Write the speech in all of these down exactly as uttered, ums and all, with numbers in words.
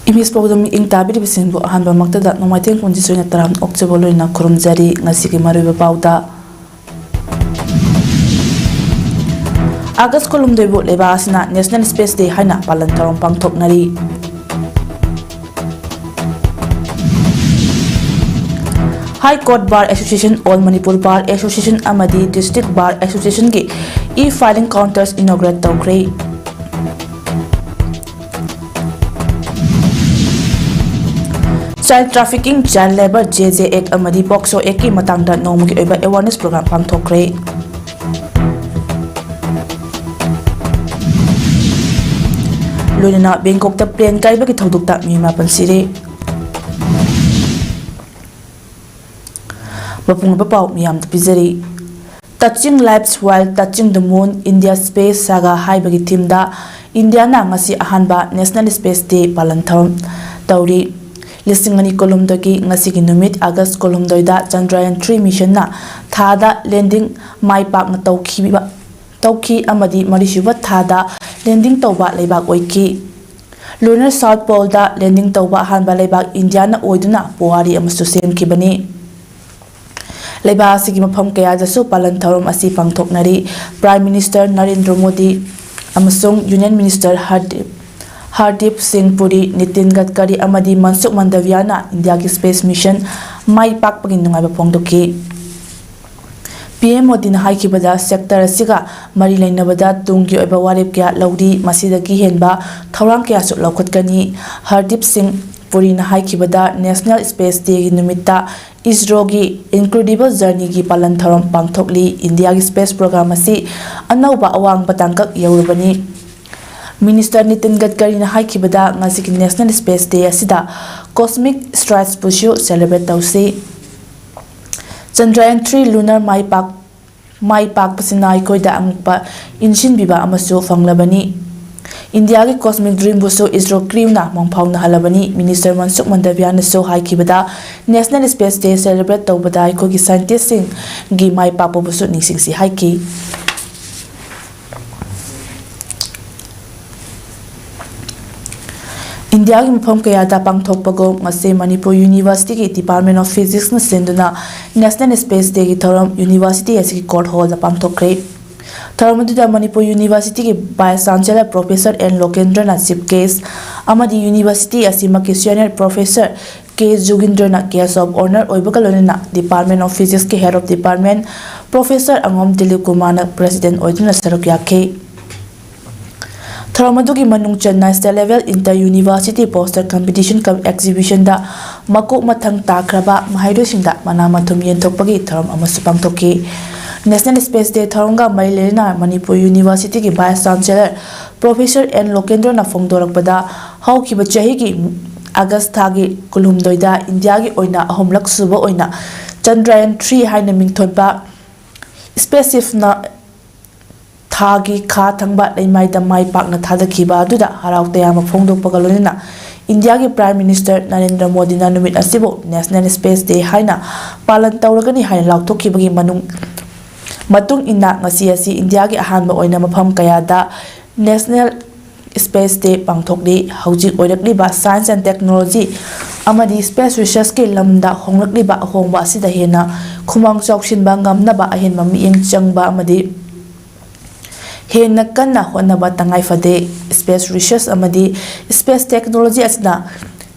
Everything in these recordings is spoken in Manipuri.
ꯏꯃꯤꯁ ꯄꯥꯎꯗꯝ ꯃꯤꯠꯌꯦꯡ ꯇꯥꯕꯤꯔꯤꯕꯁꯤꯡꯕꯨ ꯑꯍꯥꯟꯕꯃꯛꯇꯗ ꯅꯣꯡꯃꯥꯏꯊꯦꯝ ꯀꯨꯟꯖꯤꯁꯣꯏꯅ ꯇꯔꯥꯝꯅ ꯑꯣꯛꯆꯕ ꯂꯣꯏꯅ ꯈꯨꯔꯨꯝꯖꯔꯤ꯫ ꯉꯁꯤꯒꯤ ꯃꯔꯨꯑꯣꯏꯕ ꯄꯥꯎꯗ, ꯑꯥꯒꯁ ꯀꯨꯟꯍꯨꯝꯗꯣꯏꯕꯨ ꯂꯩꯕꯥꯛ ꯑꯁꯤꯅ National Space Day ꯍꯥꯏꯅ ꯄꯥꯂꯟ ꯊꯧꯔꯝ ꯄꯥꯡꯊꯣꯛꯅꯔꯤ꯫ High Court Bar Association, All Manipur Bar Association ꯑꯃꯗꯤ District Bar Associationꯒꯤ e-filing counters inaugurate ꯇꯧꯈ꯭ꯔꯦ꯫ Child Trafficking, Child Labour, J J Act ꯑꯃꯗꯤ POCSO Actꯀꯤ ꯃꯇꯥꯡꯗ ꯅꯣꯡꯃꯒꯤ ꯑꯣꯏꯕ awareness program ꯄꯥꯡꯊꯣꯛꯈ꯭ꯔꯦ꯫ ꯂꯣꯏꯅꯅ ꯕꯦꯡꯀꯣꯛꯇ plane ꯀꯥꯏꯕꯒꯤ ꯊꯧꯗꯣꯛꯇ ꯃꯤ ꯃꯥꯄꯟ ꯁꯤꯔꯦ꯫ ꯃꯄꯨꯡ ꯑꯣꯏꯕ ꯄꯥꯎ ꯃꯤꯌꯥꯝꯗ ꯄꯤꯖꯔꯤ꯫ Touching Lives While Touching the Moon, India Space Saga ꯍꯥꯏꯕꯒꯤ themeꯗ ꯏꯟꯗꯤꯌꯥꯅ ꯉꯁꯤ ꯑꯍꯥꯟꯕ National Space Day ꯄꯥꯂꯟ ꯊꯧꯔꯝ ꯇꯧꯔꯤ꯫ ꯂꯤꯁꯤꯡ ꯑꯅꯤ ꯀꯨꯟꯍꯨꯝꯗꯣꯏꯒꯤ ꯉꯁꯤꯒꯤ ꯅꯨꯃꯤꯠ, ꯑꯥꯒꯁ ꯀꯨꯟꯍꯨꯝꯗꯣꯏꯗ, Chandrayaan three missionꯅ ꯊꯥꯗ landing ꯃꯥꯏ ꯄꯥꯛꯅ ꯇꯧꯈꯤꯕ, ꯇꯧꯈꯤ ꯑꯃꯗꯤ ꯃꯔꯤꯁꯨꯕ ꯊꯥꯗ landing ꯇꯧꯕ ꯂꯩꯕꯥꯛ ꯑꯣꯏꯈꯤ꯫ Lunar South Poleꯗ landing ꯇꯧꯕ ꯑꯍꯥꯟꯕ ꯂꯩꯕꯥꯛ ꯏꯟꯗꯤꯌꯥꯅ ꯑꯣꯏꯗꯨꯅ ꯄꯨꯋꯥꯔꯤ ꯑꯃꯁꯨ ꯁꯦꯝꯈꯤꯕꯅꯤ꯫ ꯂꯩꯕꯥꯛ ꯑꯁꯤꯒꯤ ꯃꯐꯝ ꯀꯌꯥꯗꯁꯨ ꯄꯥꯂꯟ ꯊꯧꯔꯝ ꯑꯁꯤ ꯄꯥꯡꯊꯣꯛꯅꯔꯤ꯫ Prime Minister ꯅꯔꯦꯟꯗ꯭ꯔ ꯃꯣꯗꯤ ꯑꯃꯁꯨꯡ Union Minister ꯍꯔꯗꯤꯞ, ꯍꯔꯗꯤꯞ ꯁꯤꯡ ꯄꯨꯔꯤ, ꯅꯤꯇꯤꯟ ꯒꯗꯀꯔꯤ ꯑꯃꯗꯤ ꯃꯟꯁꯨꯈ ꯃꯟꯗꯥꯚꯤꯌꯥꯅ ꯏꯟꯗꯤꯌꯥꯒꯤ space mission ꯃꯥꯏ ꯄꯥꯛꯄꯒꯤ ꯅꯨꯡꯉꯥꯏꯕ ꯐꯣꯡꯗꯣꯛꯈꯤ꯫ ꯄꯤ ꯑꯦꯝ ꯃꯣꯗꯤꯅ ꯍꯥꯏꯈꯤꯕꯗ, sector ꯑꯁꯤꯒ ꯃꯔꯤ ꯂꯩꯅꯕꯗ ꯇꯨꯡꯒꯤ ꯑꯣꯏꯕ ꯋꯥꯔꯦꯞ ꯀꯌꯥ ꯂꯧꯔꯤ, ꯃꯁꯤꯗꯒꯤ ꯍꯦꯟꯕ ꯊꯧꯔꯥꯡ ꯀꯌꯥꯁꯨ ꯂꯧꯈꯠꯀꯅꯤ꯫ ꯍꯔꯗꯤꯞ ꯁꯤꯡ ꯄꯨꯔꯤꯅ ꯍꯥꯏꯈꯤꯕꯗ, National Space Dayꯒꯤ ꯅꯨꯃꯤꯠꯇ ISROꯒꯤ Incredible Journeyꯒꯤ ꯄꯥꯂꯟ ꯊꯧꯔꯝ ꯄꯥꯡꯊꯣꯛꯂꯤ꯫ ꯏꯟꯗꯤꯌꯥꯒꯤ space program ꯑꯁꯤ ꯑꯅꯧꯕ ꯑꯋꯥꯡꯕ ꯇꯥꯡꯀꯛ ꯌꯧꯔꯕꯅꯤ꯫ Minister ꯅꯤꯇꯤꯟ ꯒꯗꯀꯔꯤꯅ ꯍꯥꯏꯈꯤꯕꯗ, ꯉꯁꯤꯒꯤ National Space Day ꯑꯁꯤꯗ cosmic strikesꯄꯨꯁꯨ celebrate ꯇꯧꯁꯤ꯫ Chandrayaan three lunar ꯃꯥꯏ ꯄꯥꯛ-, ꯃꯥꯏ ꯄꯥꯛꯄꯁꯤꯅ ꯑꯩꯈꯣꯏꯗ ꯑꯉꯛꯄ ꯏꯟꯁꯤꯟꯕꯤꯕ ꯑꯃꯁꯨ ꯐꯪꯂꯕꯅꯤ꯫ ꯏꯟꯗꯤꯌꯥꯒꯤ cosmic dreamꯕꯨꯁꯨ ISRO crewꯅ ꯃꯪꯐꯥꯎꯅꯍꯜꯂꯕꯅꯤ꯫ Minister ꯃꯟꯁꯨꯈ ꯃꯟꯗꯥꯚꯤꯌꯥꯅꯁꯨ ꯍꯥꯏꯈꯤꯕꯗ, National Space Day celebrate ꯇꯧꯕꯗ ꯑꯩꯈꯣꯏꯒꯤ scientistꯁꯤꯡꯒꯤ ꯃꯥꯏ ꯄꯥꯛꯄꯕꯨꯁꯨ ꯅꯤꯡꯁꯤꯡꯁꯤ ꯍꯥꯏꯈꯤ꯫ ꯏꯟꯗꯤꯌꯥꯒꯤ ꯃꯐꯝ ꯀꯌꯥꯗ ꯄꯥꯡꯊꯣꯛꯄꯒꯨꯝ, ꯉꯁꯤ ꯃꯅꯤꯄꯨꯔ ꯌꯨꯅꯤꯚꯔꯁꯤꯇꯤꯒꯤ Department of Physicsꯅ ꯁꯤꯟꯗꯨꯅ National Space Dayꯒꯤ ꯊꯧꯔꯝ ꯌꯨꯅꯤꯚꯔꯁꯤꯇꯤ ꯑꯁꯤꯒꯤ court hallꯗ ꯄꯥꯡꯊꯣꯛꯈ꯭ꯔꯦ꯫ ꯊꯧꯔꯝ ꯑꯗꯨꯗ ꯃꯅꯤꯄꯨꯔ ꯌꯨꯅꯤꯚꯔꯁꯤꯇꯤꯒꯤ Vice Chancellor Professor N ꯂꯣꯀꯦꯟꯗ꯭ꯔꯅ chief guest ꯑꯃꯗꯤ ꯌꯨꯅꯤꯚꯔꯁꯤꯇꯤ ꯑꯁꯤꯃꯛꯀꯤ senior professor ꯀꯦ ꯖꯨꯒꯤꯟꯗ꯭ꯔꯅ guest of honour ꯑꯣꯏꯕꯒ ꯂꯣꯏꯅꯅ Department of Physicsꯀꯤ head of department Professor ꯑꯉꯣꯝ Dilip ꯀꯨꯃꯥꯔꯅ president ꯑꯣꯏꯗꯨꯅ ꯁꯔꯨꯛ ꯌꯥꯈꯤ꯫ ꯊꯧꯔꯝ ꯑꯗꯨꯒꯤ ꯃꯅꯨꯡ ꯆꯟꯅ state level inter university poster competition cum exhibitionꯗ ꯃꯀꯣꯛ ꯃꯊꯪ ꯇꯥꯈ꯭ꯔꯕ ꯃꯍꯩꯔꯣꯏꯁꯤꯡꯗ ꯃꯅꯥ ꯃꯊꯨꯝ ꯌꯦꯟꯊꯣꯛꯄꯒꯤ ꯊꯧꯔꯝ ꯑꯃꯁꯨ ꯄꯥꯡꯊꯣꯛꯈꯤ꯫ National Space Day ꯊꯧꯔꯝꯒ ꯃꯔꯤ ꯂꯩꯅꯅ ꯃꯅꯤꯄꯨꯔ ꯌꯨꯅꯤꯚꯔꯁꯤꯇꯤꯒꯤ Vice Chancellor Professor N ꯂꯣꯀꯦꯟꯗ꯭ꯔꯅ ꯐꯣꯡꯗꯣꯔꯛꯄꯗ, ꯍꯧꯈꯤꯕ ꯆꯍꯤꯒꯤ August ꯊꯥꯒꯤ ꯀꯨꯟꯍꯨꯝꯗꯣꯏꯗ ꯏꯟꯗꯤꯌꯥꯒꯤ ꯑꯣꯏꯅ ꯑꯍꯨꯝꯂꯛ ꯁꯨꯕ ꯑꯣꯏꯅ Chandrayaan three ꯍꯥꯏꯅ ꯃꯤꯡꯊꯣꯟꯕ spaceshipꯅ ꯊꯥꯒꯤ ꯈꯥ ꯊꯪꯕ ꯂꯩꯃꯥꯏꯗ ꯃꯥꯏ ꯄꯥꯛꯅ ꯊꯥꯗꯈꯤꯕ ꯑꯗꯨꯗ ꯍꯔꯥꯎ ꯇꯌꯥꯝꯕ ꯐꯣꯡꯗꯣꯛꯄꯒ ꯂꯣꯏꯅꯅ ꯏꯟꯗꯤꯌꯥꯒꯤ Prime Minister ꯅꯔꯦꯟꯗ꯭ꯔ ꯃꯣꯗꯤꯅ ꯅꯨꯃꯤꯠ ꯑꯁꯤꯕꯨ National Space Day ꯍꯥꯏꯅ ꯄꯥꯂꯟ ꯇꯧꯔꯒꯅꯤ ꯍꯥꯏꯅ ꯂꯥꯎꯊꯣꯛꯈꯤꯕꯒꯤ ꯃꯅꯨꯡ-, ꯃꯇꯨꯡ ꯏꯟꯅ ꯉꯁꯤ ꯑꯁꯤ ꯏꯟꯗꯤꯌꯥꯒꯤ ꯑꯍꯥꯟꯕ ꯑꯣꯏꯅ ꯃꯐꯝ ꯀꯌꯥꯗ National Space Day ꯄꯥꯡꯊꯣꯛꯂꯤ꯫ ꯍꯧꯖꯤꯛ ꯑꯣꯏꯔꯛꯂꯤꯕ science and technology ꯑꯃꯗꯤ space researchꯀꯤ ꯂꯝꯗ ꯍꯣꯡꯂꯛꯂꯤꯕ ꯑꯍꯣꯡꯕ ꯑꯁꯤꯗ ꯍꯦꯟꯅ ꯈꯨꯃꯥꯡ ꯆꯥꯎꯁꯤꯟꯕ ꯉꯝꯅꯕ ꯑꯍꯦꯟꯕ ꯃꯤꯠꯌꯦꯡ ꯆꯪꯕ ꯑꯃꯗꯤ ꯍꯦꯟꯅ ꯀꯟꯅ ꯍꯣꯠꯅꯕ ꯇꯉꯥꯏ ꯐꯗꯦ꯫ Space research ꯑꯃꯗꯤ space technology ꯑꯁꯤꯅ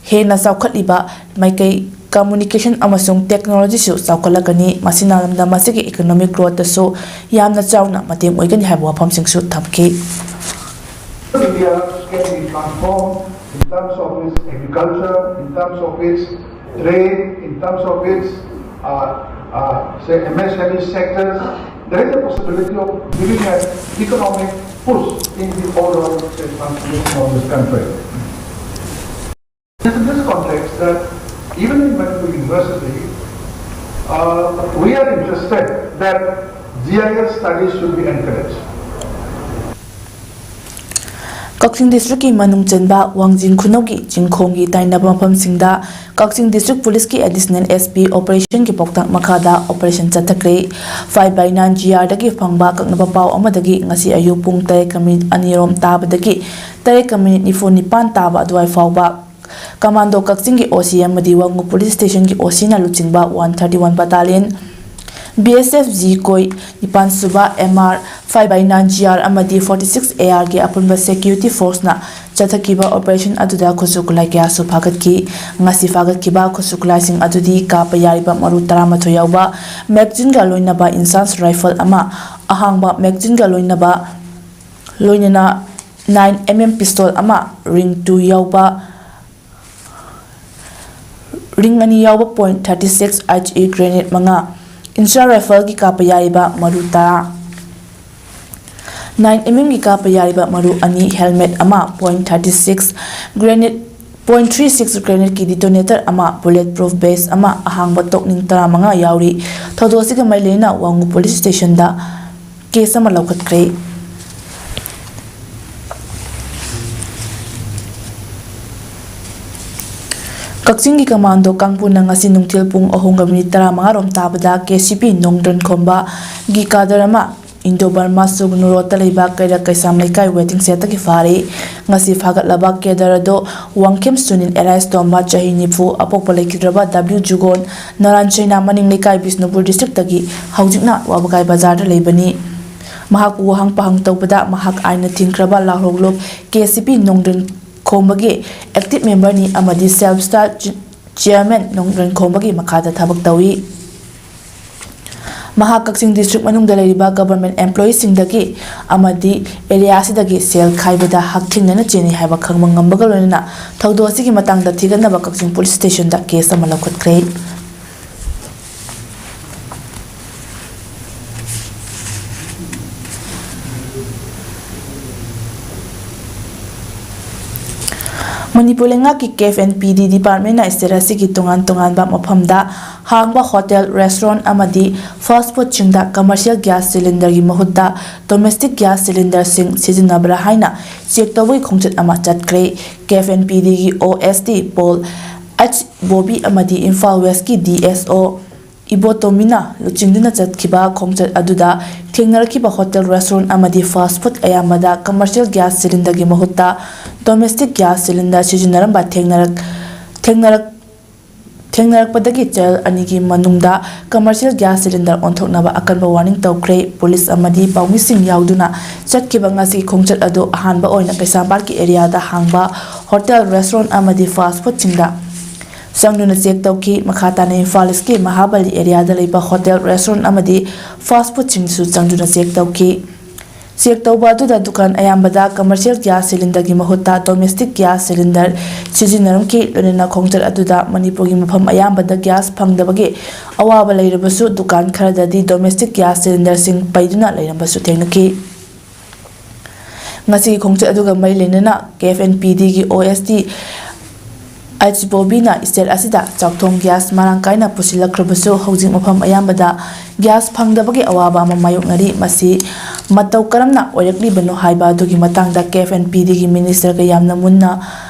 ꯍꯦꯟꯅ ꯆꯥꯎꯈꯠꯂꯤꯕ ꯃꯥꯏꯀꯩ communication ꯑꯃꯁꯨꯡ technologyꯁꯨ ꯆꯥꯎꯈꯠꯂꯛꯀꯅꯤ꯫ ꯃꯁꯤꯅ ꯂꯝꯗꯝ ꯑꯁꯤꯒꯤ economic growthꯇꯁꯨ ꯌꯥꯝꯅ ꯆꯥꯎꯅ ꯃꯇꯦꯡ ꯑꯣꯏꯒꯅꯤ ꯍꯥꯏꯕ ꯋꯥꯐꯝꯁꯤꯡꯁꯨ ꯊꯝꯈꯤ꯫ India can be transformed in terms of its agriculture, in terms of its trade, in terms of its, uh, uh, say, M S M E sectors. There is a possibility of giving an economic push in the overall, say, transformation of this country. It is in this context that even in Manipur University, uh, we are interested that G I S studies should be encouraged. ꯀꯛꯆꯤꯡ ꯗꯤꯁꯇ꯭ꯔꯤꯛꯀꯤ ꯃꯅꯨꯡ ꯆꯟꯕ ꯋꯥꯡꯖꯤꯡ ꯈꯨꯅꯧꯒꯤ ꯆꯤꯡꯈꯣꯡꯒꯤ ꯇꯥꯏꯅꯕ ꯃꯐꯝꯁꯤꯡꯗ ꯀꯛꯆꯤꯡ ꯗꯤꯁꯇ꯭ꯔꯤꯛ ꯄꯨꯂꯤꯁꯀꯤ ꯑꯦꯗꯤꯁꯅꯦꯜ ꯑꯦꯁ ꯄꯤ ꯑꯣꯄꯔꯦꯁꯟꯒꯤ ꯄꯥꯎꯇꯥꯛ ꯃꯈꯥꯗ operation ꯆꯠꯊꯈ꯭ꯔꯦ꯫ Five by nine G ꯑꯥꯔꯗꯒꯤ ꯐꯪꯕ ꯑꯀꯛꯅꯕ ꯄꯥꯎ ꯑꯃꯗꯒꯤ ꯉꯁꯤ ꯑꯌꯨꯛ ꯄꯨꯡ ꯇꯔꯦꯠꯀ ꯃꯤꯅꯤꯠ ꯑꯅꯤꯔꯣꯝ ꯇꯥꯕꯗꯒꯤ ꯇꯔꯦꯠꯀ ꯃꯤꯅꯤꯠ ꯅꯤꯐꯨ ꯅꯤꯄꯥꯟ ꯇꯥꯕ ꯑꯗꯨꯋꯥꯏ ꯐꯥꯎꯕ ꯀꯃꯥꯟꯗꯣ ꯀꯛꯆꯤꯡꯒꯤ ꯑꯣ ꯁꯤ ꯑꯃꯗꯤ ꯋꯥꯡꯉꯨ ꯄꯨꯂꯤꯁ ꯁ꯭ꯇꯦꯁꯟꯒꯤ ꯑꯣ ꯁꯤꯅ ꯂꯨꯆꯤꯡꯕ ꯋꯥꯟ ꯊꯥꯔꯇꯤ ꯋꯥꯟ ꯕꯇꯥꯂꯤꯌꯟ, ꯕꯤ ꯑꯦꯁ ꯑꯦꯐ ꯖꯤ ꯀꯣꯏ ꯅꯤꯄꯥꯟ ꯁꯨꯕ M R, five by nine G R ꯑꯃꯗꯤ ꯐꯣꯔꯇꯤ ꯁꯤꯛꯁ ꯑꯦ ꯑꯥꯔꯒꯤ ꯑꯄꯨꯟꯕ ꯁꯦꯀ꯭ꯌꯨꯔꯤꯇꯤ ꯐꯣꯔꯁꯅ ꯆꯠꯊꯈꯤꯕ ꯑꯣꯄꯔꯦꯁꯟ ꯑꯗꯨꯗ ꯈꯨꯠꯁꯨ ꯈꯨꯠꯂꯥꯏ ꯀꯌꯥꯁꯨ ꯐꯥꯒꯠꯈꯤ꯫ ꯉꯁꯤ ꯐꯥꯒꯠꯈꯤꯕ ꯈꯨꯠꯁꯨ ꯈꯨꯠꯂꯥꯏꯁꯤꯡ ꯑꯗꯨꯗꯤ ꯀꯥꯞꯄ ꯌꯥꯔꯤꯕ ꯃꯔꯨ ꯇꯔꯥꯃꯥꯊꯣꯏ ꯌꯥꯎꯕ ꯃꯦꯒꯖꯤꯟꯒ ꯂꯣꯏꯅꯕ ꯏꯟꯁꯥꯁ ꯔꯥꯏꯐꯜ ꯑꯃ, ꯑꯍꯥꯡꯕ ꯃꯦꯒꯖꯤꯟꯒ ꯂꯣꯏꯅꯕ, ꯂꯣꯏꯅꯅ ꯅꯥꯏꯟ ꯑꯦꯝ ꯑꯦꯝ ꯄꯤꯁꯇꯣꯜ ꯑꯃ, ꯔꯤꯡ ꯇꯨ ꯌꯥꯎꯕ ꯔꯤꯡ ꯑꯅꯤ ꯌꯥꯎꯕ point thirty six H E grenade ꯃꯉꯥ, ꯏꯟꯁꯥ ꯔꯥꯏꯐꯜꯒꯤ ꯀꯥꯞꯄ ꯌꯥꯔꯤꯕ ꯃꯔꯨ ꯇꯔꯥ, ꯅꯥꯏꯟ ꯑꯦꯝ ꯑꯦꯝꯒꯤ ꯀꯥꯞꯄ ꯌꯥꯔꯤꯕ ꯃꯔꯨ ꯑꯅꯤ, ꯍꯦꯜꯃꯦꯠ ꯑꯃ, ꯄꯣꯏꯟꯠ ꯊꯥꯔꯇꯤ ꯁꯤꯛꯁ ꯒ꯭ꯔꯦꯅꯦꯗ, ꯄꯣꯏꯟꯠ ꯊ꯭ꯔꯤ ꯁꯤꯛꯁ ꯒ꯭ꯔꯦꯅꯦꯗꯀꯤ ꯗꯤꯇꯣꯅꯦꯇꯔ ꯑꯃ, ꯕꯨꯂꯦꯠ ꯄ꯭ꯔꯨꯐ ꯚꯦꯁ ꯑꯃ, ꯑꯍꯥꯡꯕ ꯇꯣꯛꯅꯤꯡ ꯇꯔꯥꯃꯉꯥ ꯌꯥꯎꯔꯤ꯫ ꯊꯧꯗꯣꯛ ꯑꯁꯤꯒ ꯃꯔꯤ ꯂꯩꯅꯅ ꯋꯥꯡꯉꯨ ꯄꯨꯂꯤꯁ ꯁ꯭ꯇꯦꯁꯟꯗ ꯀꯦꯁ ꯑꯃ ꯂꯧꯈꯠꯈ꯭ꯔꯦ꯫ ꯀꯛꯆꯤꯡꯒꯤ ꯀꯃꯥꯟꯗꯣ ꯀꯥꯡꯕꯨꯅ ꯉꯁꯤ ꯅꯨꯡꯊꯤꯜ ꯄꯨꯡ ꯑꯍꯨꯝꯒ ꯃꯤꯅꯤꯠ ꯇꯔꯥꯃꯉꯥ ꯔꯣꯝ ꯇꯥꯕꯗ ꯀꯦ ꯁꯤ ꯄꯤ ꯅꯣꯡꯗ꯭ꯔꯟ ꯈꯣꯝꯕꯒꯤ ꯀꯥꯗꯔ ꯑꯃ ꯏꯟꯗꯣ ꯕꯔꯃꯥ ꯁꯨꯒꯅꯨ ꯔꯣꯗꯇ ꯂꯩꯕ ꯀꯩꯔꯛ ꯀꯩꯁꯥꯝ ꯂꯩꯀꯥꯏ ꯋꯦꯇꯤꯡ ꯁꯦꯗꯇꯒꯤ ꯐꯥꯔꯦ꯫ ꯉꯁꯤ ꯐꯥꯒꯠꯂꯕ ꯀꯦꯗꯔ ꯑꯗꯣ ꯋꯥꯡꯈꯦꯝ ꯁꯨꯅꯤꯜ ꯑꯦꯂꯥꯏꯁ ꯇꯣꯝꯕ, ꯆꯍꯤ ꯅꯤꯐꯨ, ꯑꯄꯣꯛꯄ ꯂꯩꯈꯤꯗ꯭ꯔꯕ ꯗꯕ꯭ꯂꯤꯎ ꯖꯨꯒꯣꯟ, ꯅꯔꯥꯟ ꯆꯩꯅꯥ ꯃꯅꯤꯡ ꯂꯩꯀꯥꯏ, ꯕꯤꯁꯅꯨꯄꯨꯔ ꯗꯤꯁꯇ꯭ꯔꯤꯛꯇꯒꯤ, ꯍꯧꯖꯤꯛꯅ ꯋꯥꯕꯒꯥꯏ ꯕꯖꯥꯔꯗ ꯂꯩꯕꯅꯤ꯫ ꯃꯍꯥꯛꯄꯨ ꯋꯥꯍꯪ ꯄꯥꯍꯪ ꯇꯧꯕꯗ ꯃꯍꯥꯛ ꯑꯥꯏꯟꯅ ꯊꯤꯡꯈ꯭ꯔꯕ ꯂꯥꯜꯍꯧꯂꯨꯞ ꯀꯦ ꯁꯤ ꯄꯤ ꯅꯣꯡꯗ꯭ꯔꯟ ꯈꯣꯝꯕꯒꯤ ꯑꯦꯛꯇꯤꯚ ꯃꯦꯝꯕꯔꯅꯤ ꯑꯃꯗꯤ ꯁꯦꯜꯐ ꯁ꯭ꯇꯥꯔ ꯆꯤ-, ꯆꯤꯌꯔꯃꯦꯟ ꯅꯣꯡꯗ꯭ꯔꯟ ꯈꯣꯝꯕꯒꯤ ꯃꯈꯥꯗ ꯊꯕꯛ ꯇꯧꯏ꯫ ꯃꯍꯥꯛ ꯀꯛꯆꯤꯡ ꯗꯤꯁꯇ꯭ꯔꯤꯛ ꯃꯅꯨꯡꯗ ꯂꯩꯔꯤꯕ ꯒꯚꯔꯟꯃꯦꯟꯠ ꯑꯦꯝꯄ꯭ꯂꯣꯌꯤꯁꯤꯡꯗꯒꯤ ꯑꯃꯗꯤ ꯑꯦꯔꯤꯌꯥ ꯑꯁꯤꯗꯒꯤ ꯁꯦꯜ ꯈꯥꯏꯕꯗ ꯍꯛꯊꯦꯡꯅꯅ ꯆꯦꯟꯅꯩ ꯍꯥꯏꯕ ꯈꯪꯕ ꯉꯝꯕꯒ ꯂꯣꯏꯅꯅ ꯊꯧꯗꯣꯛ ꯑꯁꯤꯒꯤ ꯃꯇꯥꯡꯗ ꯊꯤꯒꯠꯅꯕ ꯀꯛꯆꯤꯡ ꯄꯨꯂꯤꯁ ꯁ꯭ꯇꯦꯁꯟꯗ ꯀꯦꯁ ꯑꯃ ꯂꯧꯈꯠꯈ꯭ꯔꯦ꯫ ꯃꯅꯤꯄꯨꯔ ꯂꯩꯉꯥꯛꯀꯤ ꯀꯦꯐ ꯑꯦꯟ ꯄꯤ ꯗꯤ ꯗꯤꯄꯥꯔꯠꯃꯦꯟꯅ ꯁ꯭ꯇꯦꯠ ꯑꯁꯤꯒꯤ ꯇꯣꯉꯥꯟ ꯇꯣꯉꯥꯟꯕ ꯃꯐꯝꯗ ꯍꯥꯡꯕ ꯍꯣꯇꯦꯜ, ꯔꯦꯁꯇꯨꯔꯦꯟꯠ ꯑꯃꯗꯤ ꯐꯥꯁ꯭ꯠ ꯐꯨꯗꯁꯤꯡꯗ ꯀꯃꯔꯁꯤꯌꯦꯜ ꯒ꯭ꯌꯥꯁ ꯁꯤꯂꯤꯟꯗꯔꯒꯤ ꯃꯍꯨꯠꯇ ꯗꯣꯃꯦꯁꯇꯤꯛ ꯒ꯭ꯌꯥꯁ ꯁꯤꯂꯤꯟꯗꯔꯁꯤꯡ ꯁꯤꯖꯤꯟꯅꯕ꯭ꯔꯥ ꯍꯥꯏꯅ ꯆꯦꯛ ꯇꯧꯕꯒꯤ ꯈꯣꯡꯆꯠ ꯑꯃ ꯆꯠꯈ꯭ꯔꯦ꯫ ꯀꯦꯐ ꯑꯦꯟ ꯄꯤ ꯗꯤꯒꯤ ꯑꯣ S D pol H Bobby ꯑꯃꯗꯤ ꯏꯝꯐꯥꯜ ꯋꯦꯁ꯭ꯠꯀꯤ ꯗꯤ ꯑꯦꯁ ꯑꯣ ꯏꯕꯣꯇꯣꯃꯤꯅ ꯂꯨꯆꯤꯡꯗꯨꯅ ꯆꯠꯈꯤꯕ ꯈꯣꯡꯆꯠ ꯑꯗꯨꯗ ꯊꯦꯡꯅꯔꯛꯈꯤꯕ ꯍꯣꯇꯦꯜ, ꯔꯦꯁꯇꯨꯔꯦꯟꯠ ꯑꯃꯗꯤ ꯐꯥꯁ꯭ꯠ ꯐꯨꯗ ꯑꯌꯥꯝꯕꯗ ꯀꯃꯔꯁꯤꯌꯦꯜ ꯒ꯭ꯌꯥꯁ ꯁꯤꯂꯤꯟꯗꯔꯒꯤ ꯃꯍꯨꯠꯇ ꯗꯣꯃꯦꯁꯇꯤꯛ ꯒ꯭ꯌꯥꯁ ꯁꯤꯂꯤꯟꯗꯔ ꯁꯤꯖꯤꯟꯅꯔꯝꯕ ꯊꯦꯡꯅꯔꯛ-, ꯊꯦꯡꯅꯔꯛ-, ꯊꯦꯡꯅꯔꯛꯄꯗꯒꯤ ꯆꯌꯣꯜ ꯑꯅꯤꯒꯤ ꯃꯅꯨꯡꯗ ꯀꯃꯔꯁꯤꯌꯦꯜ ꯒ꯭ꯌꯥꯁ ꯁꯤꯂꯤꯟꯗꯔ ꯑꯣꯟꯊꯣꯛꯅꯕ ꯑꯀꯟꯕ ꯋꯥꯔꯅꯤꯡ ꯇꯧꯈ꯭ꯔꯦ꯫ ꯄꯨꯂꯤꯁ ꯑꯃꯗꯤ ꯄꯥꯎꯃꯤꯁꯤꯡ ꯌꯥꯎꯗꯨꯅ ꯆꯠꯈꯤꯕ ꯉꯁꯤꯒꯤ ꯈꯣꯡꯆꯠ ꯑꯗꯨ ꯑꯍꯥꯟꯕ ꯑꯣꯏꯅ ꯀꯩꯁꯥꯝꯄꯥꯠꯀꯤ ꯑꯦꯔꯤꯌꯥꯗ ꯍꯥꯡꯕ ꯍꯣꯇꯦꯜ, ꯔꯦꯁꯇꯨꯔꯦꯟꯠ ꯑꯃꯗꯤ ꯐꯥꯁ꯭ꯠ ꯐꯨꯗꯁꯤꯡꯗ ꯆꯪꯗꯨꯅ ꯆꯦꯛ ꯇꯧꯈꯤ꯫ ꯃꯈꯥ ꯇꯥꯅ ꯏꯝꯐꯥꯜ ꯏꯁ꯭ꯠꯀꯤ ꯃꯍꯥꯕꯂꯤ ꯑꯦꯔꯤꯌꯥꯗ ꯂꯩꯕ ꯍꯣꯇꯦꯜ, ꯔꯦꯁꯇꯨꯔꯦꯟꯠ ꯑꯃꯗꯤ ꯐꯥꯁ꯭ꯠ ꯐꯨꯗꯁꯤꯡꯁꯨ ꯆꯪꯗꯨꯅ ꯆꯦꯛ ꯇꯧꯈꯤ꯫ ꯆꯦꯛ ꯇꯧꯕ ꯑꯗꯨꯗ ꯗꯨꯀꯥꯟ ꯑꯌꯥꯝꯕꯗ ꯀꯃꯔꯁꯤꯌꯦꯜ ꯒ꯭ꯌꯥꯁ ꯁꯤꯂꯤꯟꯗꯔꯒꯤ ꯃꯍꯨꯠꯇ ꯗꯣꯃꯦꯁꯇꯤꯛ ꯒ꯭ꯌꯥꯁ ꯁꯤꯂꯤꯟꯗꯔ ꯁꯤꯖꯤꯟꯅꯔꯝꯈꯤ꯫ ꯂꯣꯏꯅꯅ ꯈꯣꯡꯆꯠ ꯑꯗꯨꯗ ꯃꯅꯤꯄꯨꯔꯒꯤ ꯃꯐꯝ ꯑꯌꯥꯝꯕꯗ ꯒ꯭ꯌꯥꯁ ꯐꯪꯗꯕꯒꯤ ꯑꯋꯥꯕ ꯂꯩꯔꯕꯁꯨ, ꯗꯨꯀꯥꯟ ꯈꯔꯗꯗꯤ ꯗꯣꯃꯦꯁꯇꯤꯛ ꯒ꯭ꯌꯥꯁ ꯁꯤꯂꯤꯟꯗꯔꯁꯤꯡ ꯄꯩꯗꯨꯅ ꯂꯩꯔꯝꯕꯁꯨ ꯊꯦꯡꯅꯈꯤ꯫ ꯉꯁꯤꯒꯤ ꯈꯣꯡꯆꯠ ꯑꯗꯨꯒ ꯃꯔꯤ ꯂꯩꯅꯅ ꯀꯦꯐ ꯑꯦꯟ ꯄꯤ ꯗꯤꯒꯤ ꯑꯣ ꯑꯦꯁ ꯗꯤ ꯑꯩꯆ ꯕꯣꯕꯤꯅ ꯁ꯭ꯇꯦꯠ ꯑꯁꯤꯗ ꯆꯥꯛꯊꯣꯡ ꯒ꯭ꯌꯥꯁ ꯃꯔꯥꯡ ꯀꯥꯏꯅ ꯄꯨꯁꯤꯜꯂꯛꯈ꯭ꯔꯕꯁꯨ, ꯍꯧꯖꯤꯛ ꯃꯐꯝ ꯑꯌꯥꯝꯕꯗ ꯒ꯭ꯌꯥꯁ ꯐꯪꯗꯕꯒꯤ ꯑꯋꯥꯕ ꯑꯃ ꯃꯥꯌꯣꯛꯅꯔꯤ꯫ ꯃꯁꯤ ꯃꯇꯧ ꯀꯔꯝꯅ ꯑꯣꯏꯔꯛꯂꯤꯕꯅꯣ ꯍꯥꯏꯕ ꯑꯗꯨꯒꯤ ꯃꯇꯥꯡꯗ ꯀꯦꯐ ꯑꯦꯟ ꯄꯤ ꯗꯤꯒꯤ ꯃꯤꯅꯤꯁꯇꯔꯒ ꯌꯥꯝꯅ ꯃꯨꯟꯅ,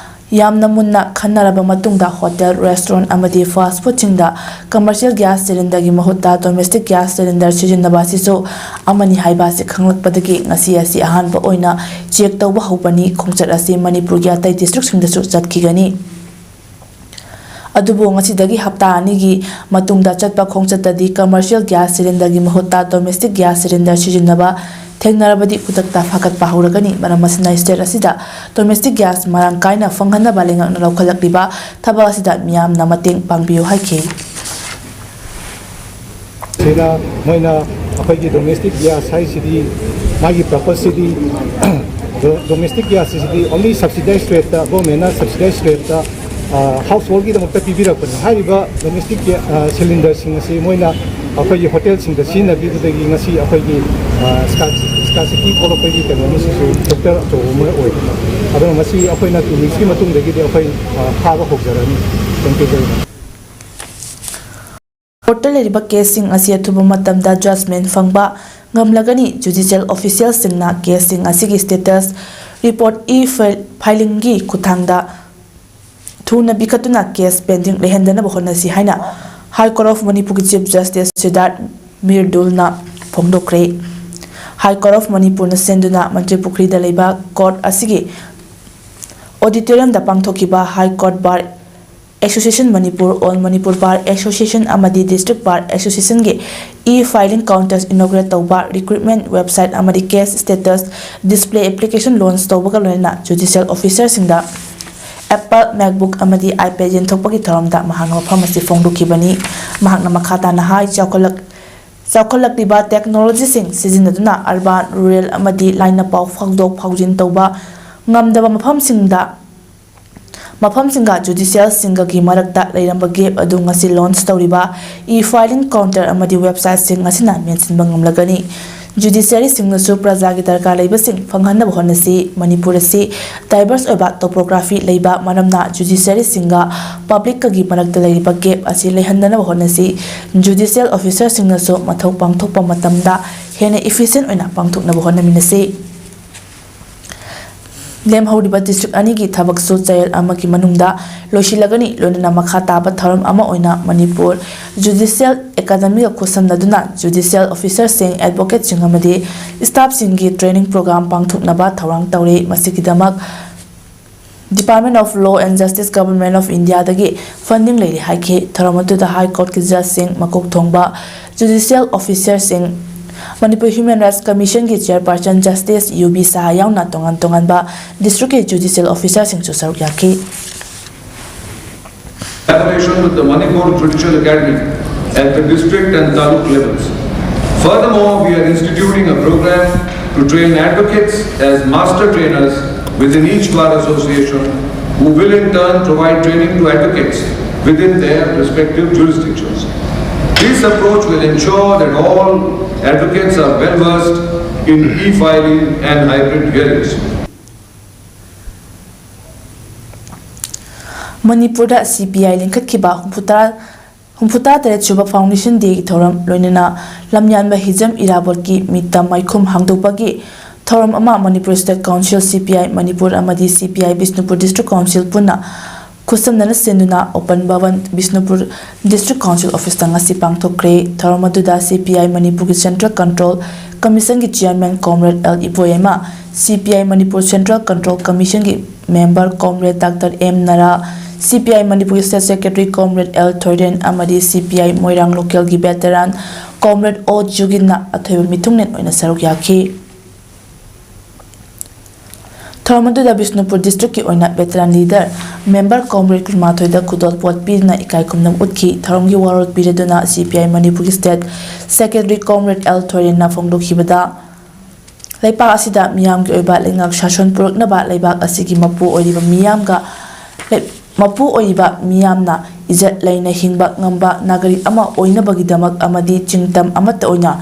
ꯌꯥꯝꯅ ꯃꯨꯟꯅ ꯈꯟꯅꯔꯕ ꯃꯇꯨꯡꯗ ꯍꯣꯇꯦꯜ, ꯔꯦꯁꯇꯨꯔꯦꯟꯠ ꯑꯃꯗꯤ ꯐꯥꯁ꯭ꯠ ꯐꯨꯗꯁꯤꯡꯗ ꯀꯃꯔꯁꯤꯌꯦꯜ ꯒ꯭ꯌꯥꯁ ꯁꯤꯂꯤꯟꯗꯔꯒꯤ ꯃꯍꯨꯠꯇ ꯗꯣꯃꯦꯁꯇꯤꯛ ꯒ꯭ꯌꯥꯁ ꯁꯤꯂꯤꯟꯗꯔ ꯁꯤꯖꯤꯟꯅꯕ ꯑꯁꯤꯁꯨ ꯑꯃꯅꯤ ꯍꯥꯏꯕ ꯑꯁꯤ ꯈꯪꯂꯛꯄꯗꯒꯤ ꯉꯁꯤ ꯑꯁꯤ ꯑꯍꯥꯟꯕ ꯑꯣꯏꯅ ꯆꯦꯛ ꯇꯧꯕ ꯍꯧꯕꯅꯤ꯫ ꯈꯣꯡꯆꯠ ꯑꯁꯤ ꯃꯅꯤꯄꯨꯔꯒꯤ ꯑꯇꯩ ꯗꯤꯁꯇ꯭ꯔꯤꯛꯁꯤꯡꯗꯁꯨ ꯆꯠꯈꯤꯒꯅꯤ꯫ ꯑꯗꯨꯕꯨ ꯉꯁꯤꯗꯒꯤ ꯍꯞꯇꯥ ꯑꯅꯤꯒꯤ ꯃꯇꯨꯡꯗ ꯆꯠꯄ ꯈꯣꯡꯆꯠꯇꯗꯤ ꯀꯃꯔꯁꯤꯌꯦꯜ ꯒ꯭ꯌꯥꯁ ꯁꯤꯂꯤꯟꯗꯔꯒꯤ ꯃꯍꯨꯠꯇ ꯗꯣꯃꯦꯁꯇꯤꯛ ꯒ꯭ꯌꯥꯁ ꯁꯤꯂꯤꯟꯗꯔ ꯁꯤꯖꯤꯟꯅꯕ ꯊꯦꯡꯅꯔꯕꯗꯤ ꯈꯨꯗꯛꯇ ꯐꯥꯒꯠꯄ ꯍꯧꯔꯒꯅꯤ꯫ ꯃꯔꯝ ꯑꯁꯤꯅ ꯁ꯭ꯇꯦꯠ ꯑꯁꯤꯗ ꯗꯣꯃꯦꯁꯇꯤꯛ ꯒ꯭ꯌꯥꯁ ꯃꯔꯥꯡ ꯀꯥꯏꯅ ꯐꯪꯍꯟꯅꯕ ꯂꯩꯉꯥꯛꯅ ꯂꯧꯈꯠꯂꯛꯂꯤꯕ ꯊꯕꯛ ꯑꯁꯤꯗ ꯃꯤꯌꯥꯝꯅ ꯃꯇꯦꯡ ꯄꯥꯡꯕꯤꯌꯨ ꯍꯥꯏꯈꯤ꯫ ꯁꯤꯅ ꯃꯣꯏꯅ ꯑꯩꯈꯣꯏꯒꯤ ꯗꯣꯃꯦꯁꯇꯤꯛ ꯒ꯭ꯌꯥꯁ ꯍꯥꯏꯁꯤꯗꯤ ꯃꯥꯒꯤ ꯄꯔꯄꯁꯁꯤꯗꯤ ꯗꯣꯃꯦꯁꯇꯤꯛ ꯒ꯭ꯌꯥꯁ ꯑꯁꯤꯗꯤ ꯑꯣꯟꯂꯤ ꯁꯕꯁꯤꯗꯥꯏꯁ ꯔꯦꯠꯇ, ꯒꯣꯔꯃꯦꯟꯅ ꯁꯕꯁꯤꯗꯥꯏꯁ ꯔꯦꯠꯇ ꯍꯥꯎꯁ ꯍꯣꯜꯒꯤꯗꯃꯛꯇ ꯄꯤꯕꯤꯔꯛꯄꯅꯤ꯫ ꯍꯥꯏꯔꯤꯕ ꯗꯣꯃꯦꯁꯇꯤꯛ ꯁꯤꯂꯤꯟꯗꯔꯁꯤꯡ ꯑꯁꯤ ꯃꯣꯏꯅ ꯑꯩꯈꯣꯏꯒꯤ ꯍꯣꯇꯦꯜꯁꯤꯡꯗ ꯁꯤꯖꯤꯟꯅꯕꯤꯕꯗꯒꯤ ꯉꯁꯤ ꯑꯩꯈꯣꯏꯒꯤ ꯁ꯭ꯀꯥꯏ ꯀ꯭ꯂꯥꯁꯤꯛꯀꯤ ꯊꯣꯛꯂꯛꯄꯒꯤ ꯀꯩꯅꯣ ꯑꯃꯁꯤꯁꯨ ꯐꯦꯛꯇꯔ ꯑꯆꯧꯕ ꯑꯃ ꯑꯣꯏ꯫ ꯑꯗꯨꯅ ꯃꯁꯤ ꯑꯩꯈꯣꯏꯅ ꯇꯨ ꯋꯤꯛꯁꯀꯤ ꯃꯇꯨꯡꯗꯒꯤꯗꯤ ꯑꯩꯈꯣꯏ, ꯑ, ꯊꯥꯕ ꯍꯧꯖꯔꯅꯤ꯫ Thank you very much꯫ ꯀꯣꯔꯠꯇ ꯂꯩꯔꯤꯕ ꯀꯦꯁꯁꯤꯡ ꯑꯁꯤ ꯑꯊꯨꯕ ꯃꯇꯝꯗ ꯖꯖꯃꯦꯟ ꯐꯪꯕ ꯉꯝꯂꯒꯅꯤ꯫ ꯖꯨꯗꯤꯁꯤꯌꯦꯜ ꯑꯣꯐꯤꯁꯤꯌꯦꯜꯁꯤꯡꯅ ꯀꯦꯁꯁꯤꯡ ꯑꯁꯤꯒꯤ ꯁ꯭ꯇꯦꯇꯁ ꯔꯤꯄꯣꯔꯠ ꯏ ꯐꯥꯏ-, ꯐꯥꯏꯂꯤꯡꯒꯤ ꯈꯨꯠꯊꯥꯡꯗ ꯊꯨꯅ ꯄꯤꯈꯠꯇꯨꯅ ꯀꯦꯁ ꯄꯦꯟꯗꯤꯡ ꯂꯩꯍꯟꯗꯅꯕ ꯍꯣꯠꯅꯁꯤ ꯍꯥꯏꯅ ꯍꯥꯏ ꯀꯣꯔꯠ ꯑꯣꯐ ꯃꯅꯤꯄꯨꯔꯒꯤ ꯆꯤꯐ ꯖꯁꯇꯤꯁ ꯁꯤꯗꯥꯔꯠ ꯃꯤꯔꯗꯨꯜꯅ ꯐꯣꯡꯗꯣꯛꯈ꯭ꯔꯦ꯫ ꯍꯥꯏ ꯀꯣꯔꯠ ꯑꯣꯐ ꯃꯅꯤꯄꯨꯔꯅ ꯁꯤꯟꯗꯨꯅ ꯃꯟꯇ꯭ꯔꯤ ꯄꯨꯈ꯭ꯔꯤꯗ ꯂꯩꯕ ꯀꯣꯔꯠ ꯑꯁꯤꯒꯤ ꯑꯣꯗꯤꯇꯣꯔꯤꯌꯝꯗ ꯄꯥꯡꯊꯣꯛꯈꯤꯕ high court bar association Manipur, all Manipur bar association ꯑꯃꯗꯤ ꯗꯤꯁꯇ꯭ꯔꯤꯛ ꯕꯥꯔ ꯑꯦꯁꯣꯁꯤꯌꯦꯁꯟꯒꯤ ꯏ ꯐꯥꯏꯂꯤꯡ ꯀꯥꯎꯟꯇꯔꯁ ꯏꯅꯣꯒ꯭ꯔꯦꯠ ꯇꯧꯕ, ꯔꯤꯀ꯭ꯔꯨꯠꯃꯦꯟ ꯋꯦꯕꯁꯥꯏꯠ ꯑꯃꯗꯤ case status display application launch ꯇꯧꯕꯒ ꯂꯣꯏꯅꯅ ꯖꯨꯗꯤꯁꯤꯌꯦꯜ ꯑꯣꯐꯤꯁꯔꯁꯤꯡꯗ ꯑꯦꯄꯜ ꯃꯦꯛꯕꯨꯛ ꯑꯃꯗꯤ ꯑꯥꯏꯄꯦꯗ ꯌꯦꯟꯊꯣꯛꯄꯒꯤ ꯊꯧꯔꯝꯗ ꯃꯍꯥꯛꯅ ꯋꯥꯐꯝ ꯑꯁꯤ ꯐꯣꯡꯗꯣꯛꯈꯤꯕꯅꯤ꯫ ꯃꯍꯥꯛꯅ ꯃꯈꯥ ꯇꯥꯅ ꯍꯥꯏ, ꯆꯥꯎꯈꯠꯂꯛ-, ꯆꯥꯎꯈꯠꯂꯛꯂꯤꯕ ꯇꯦꯛꯅꯣꯂꯣꯖꯤꯁꯤꯡ ꯁꯤꯖꯤꯟꯅꯗꯨꯅ ꯑꯔꯕꯥꯟ, ꯔꯨꯔꯦꯜ ꯑꯃꯗꯤ ꯂꯥꯏꯅ ꯄꯥꯎ ꯐꯥꯎꯗꯣꯛ ꯐꯥꯎꯖꯤꯟ ꯇꯧꯕ ꯉꯝꯗꯕ ꯃꯐꯝꯁꯤꯡꯗ, ꯃꯐꯝꯁꯤꯡꯒ ꯖꯨꯗꯤꯁꯤꯌꯦꯜꯁꯤꯡꯒꯒꯤ ꯃꯔꯛꯇ ꯂꯩꯔꯝꯕ ꯒꯦꯞ ꯑꯗꯨ ꯉꯁꯤ ꯂꯣꯟꯆ ꯇꯧꯔꯤꯕ ꯏ ꯐꯥꯏꯂꯤꯡ ꯀꯥꯎꯟꯇꯔ ꯑꯃꯗꯤ ꯋꯦꯕꯁꯥꯏꯠꯁꯤꯡ ꯑꯁꯤꯅ ꯃꯦꯟꯁꯤꯟꯕ ꯉꯝꯂꯒꯅꯤ꯫ ꯖꯨꯗꯤꯁꯤꯌꯔꯤꯁꯤꯡꯅꯁꯨ ꯄ꯭ꯔꯖꯥꯒꯤ ꯗꯔꯀꯥꯔ ꯂꯩꯕꯁꯤꯡ ꯐꯪꯍꯟꯅꯕ ꯍꯣꯠꯅꯁꯤ꯫ ꯃꯅꯤꯄꯨꯔ ꯑꯁꯤ ꯗꯥꯏꯚꯔꯁ ꯑꯣꯏꯕ ꯇꯣꯄꯣꯒ꯭ꯔꯥꯐꯤ ꯂꯩꯕ ꯃꯔꯝꯅ ꯖꯨꯗꯤꯁꯤꯌꯔꯤꯁꯤꯡꯒ ꯄꯕ꯭ꯂꯤꯛꯀꯒꯤ ꯃꯔꯛꯇ ꯂꯩꯔꯤꯕ ꯒꯦꯞ ꯑꯁꯤ ꯂꯩꯍꯟꯗꯅꯕ ꯍꯣꯠꯅꯁꯤ꯫ ꯖꯨꯗꯤꯁꯤꯌꯦꯜ ꯑꯣꯐꯤꯁꯔꯁꯤꯡꯅꯁꯨ ꯃꯊꯧ ꯄꯥꯡꯊꯣꯛꯄ ꯃꯇꯝꯗ ꯍꯦꯟꯅ ꯏꯐꯤꯁꯤꯌꯦꯟ ꯑꯣꯏꯅ ꯄꯥꯡꯊꯣꯛꯅꯕ ꯍꯣꯠꯅꯃꯤꯟꯅꯁꯤ꯫ ꯂꯦꯝꯍꯧꯔꯤꯕ ꯗꯤꯁꯇ꯭ꯔꯤꯛ ꯑꯅꯤꯒꯤ ꯊꯕꯛꯁꯨ ꯆꯌꯣꯜ ꯑꯃꯒꯤ ꯃꯅꯨꯡꯗ ꯂꯣꯏꯁꯤꯜꯂꯒꯅꯤ꯫ ꯂꯣꯏꯅꯅ ꯃꯈꯥ ꯇꯥꯕ ꯊꯧꯔꯝ ꯑꯃ ꯑꯣꯏꯅ ꯃꯅꯤꯄꯨꯔ ꯖꯨꯗꯤꯁꯤꯌꯦꯜ ꯑꯦꯀꯥꯗꯃꯤꯒ ꯈꯨꯠꯁꯝꯅꯗꯨꯅ ꯖꯨꯗꯤꯁꯤꯌꯦꯜ ꯑꯣꯐꯤꯁꯔꯁꯤꯡ, ꯑꯦꯗꯚꯣꯀꯦꯠꯁꯤꯡ ꯑꯃꯗꯤ ꯁ꯭ꯇꯥꯐꯁꯤꯡꯒꯤ ꯇ꯭ꯔꯦꯅꯤꯡ ꯄ꯭ꯔꯣꯒ꯭ꯔꯥꯝ ꯄꯥꯡꯊꯣꯛꯅꯕ ꯊꯧꯔꯥꯡ ꯇꯧꯔꯤ꯫ ꯃꯁꯤꯒꯤꯗꯃꯛ Department of Law and Justice, Government of Indiaꯗꯒꯤ ꯐꯟꯗꯤꯡ ꯂꯩꯔꯤ ꯍꯥꯏꯈꯤ꯫ ꯊꯧꯔꯝ ꯑꯗꯨꯗ ꯍꯥꯏ ꯀꯣꯔꯠꯀꯤ ꯖꯖꯁꯤꯡ, ꯃꯀꯣꯛ ꯊꯣꯡꯕ ꯖꯨꯗꯤꯁꯤꯌꯦꯜ ꯑꯣꯐꯤꯁꯔꯁꯤꯡ, ꯃꯅꯤꯄꯨꯔ ꯍ꯭ꯌꯨꯃꯦꯟ ꯔꯥꯏꯠꯁ ꯀꯃꯤꯁꯟꯒꯤ chairperson justice U B Saha ꯌꯥꯎꯅ ꯇꯣꯉꯥꯟ ꯇꯣꯉꯥꯟꯕ ꯗꯤꯁꯇ꯭ꯔꯤꯛꯀꯤ ꯖꯨꯗꯤꯁꯤꯌꯦꯜ ꯑꯣꯐꯤꯁꯔꯁꯤꯡꯁꯨ ꯁꯔꯨꯛ ꯌꯥꯈꯤ꯫ Collaboration with the Manipur Judicial Academy at the district and taluk levels. Furthermore, we are instituting a program to train advocates as master trainers within each bar association who will in turn provide training to advocates within their respective jurisdictions. This approach will ensure that all advocates are well versed in e-filing and hybrid hearings. ꯃꯅꯤꯄꯨꯔꯗ ꯁꯤ ꯄꯤ ꯑꯥꯏ ꯂꯤꯡꯈꯠꯈꯤꯕ ꯍꯨꯝꯐꯨꯇꯔꯥ ꯍꯨꯝꯐꯨꯇꯔꯥ ꯇꯔꯦꯠ ꯁꯨꯕ Foundation Dayꯒꯤ ꯊꯧꯔꯝ, ꯂꯣꯏꯅꯅ ꯂꯝꯌꯥꯟꯕ ꯍꯤꯖꯝ ꯏꯔꯥꯕꯣꯠꯀꯤ ꯃꯤꯠꯇ ꯃꯥꯏꯈꯨꯝ ꯍꯥꯡꯗꯣꯛꯄꯒꯤ ꯊꯧꯔꯝ ꯑꯃ Manipur State Council, C P I Manipur ꯑꯃꯗꯤ C P I Bishnupur District Council ꯄꯨꯟꯅ ꯈꯨꯠꯁꯝꯅꯅ ꯁꯤꯟꯗꯨꯅ Open Bhavan, Bishnupur District Council Officeꯇ ꯉꯁꯤ ꯄꯥꯡꯊꯣꯛꯈ꯭ꯔꯦ꯫ ꯊꯧꯔꯝ ꯑꯗꯨꯗ C P I ꯃꯅꯤꯄꯨꯔꯒꯤ Central Control Commissionꯒꯤ Chairman Comrade L Iboyaima, C P I Manipur Central Control Commissionꯒꯤ Member Comrade Doctor M ꯅꯔꯥ, C P I ꯃꯅꯤꯄꯨꯔꯒꯤ State Secretary Comrade L ꯊꯣꯏꯔꯦꯟ ꯑꯃꯗꯤ C P I Moirang Localꯒꯤ Veteran Comrade O ꯖꯨꯒꯤꯟꯅ ꯑꯊꯣꯏꯕ ꯃꯤꯊꯨꯡꯂꯦꯟ ꯑꯣꯏꯅ ꯁꯔꯨꯛ ꯌꯥꯈꯤ꯫ ꯊꯧꯔꯝ ꯑꯗꯨꯗ ꯕꯤꯁꯅꯨꯄꯨꯔ Districtꯀꯤ ꯑꯣꯏꯅ Veteran Leader, Member Comrade ꯀꯨꯟꯃꯥꯊꯣꯏꯗ ꯈꯨꯗꯣꯜꯄꯣꯠ ꯄꯤꯗꯨꯅ ꯏꯀꯥꯏ ꯈꯨꯝꯅꯕ ꯎꯠꯈꯤ꯫ ꯊꯧꯔꯝꯒꯤ ꯋꯥꯔꯣꯜ ꯄꯤꯔꯗꯨꯅ C P I ꯃꯅꯤꯄꯨꯔꯒꯤ State Secretary Comrade L ꯊꯣꯏꯔꯦꯟꯅ ꯐꯣꯡꯗꯣꯛꯈꯤꯕꯗ, ꯂꯩꯄꯥꯛ ꯑꯁꯤꯗ ꯃꯤꯌꯥꯝꯒꯤ ꯑꯣꯏꯕ ꯂꯩꯉꯥꯛ ꯁꯥꯁꯣꯟ ꯄꯨꯔꯛꯅꯕ ꯂꯩꯕꯥꯛ ꯑꯁꯤꯒꯤ ꯃꯄꯨ ꯑꯣꯏꯔꯤꯕ ꯃꯤꯌꯥꯝꯒ ꯂꯩ-, ꯃꯄꯨ ꯑꯣꯏꯔꯤꯕ ꯃꯤꯌꯥꯝꯅ ꯏꯖꯠ ꯂꯩꯅ ꯍꯤꯡꯕ ꯉꯝꯕ ꯅꯥꯒꯔꯤꯛ ꯑꯃ ꯑꯣꯏꯅꯕꯒꯤꯗꯃꯛ ꯑꯃꯗꯤ ꯆꯤꯡꯇꯝ ꯑꯃꯠꯇ ꯑꯣꯏꯅ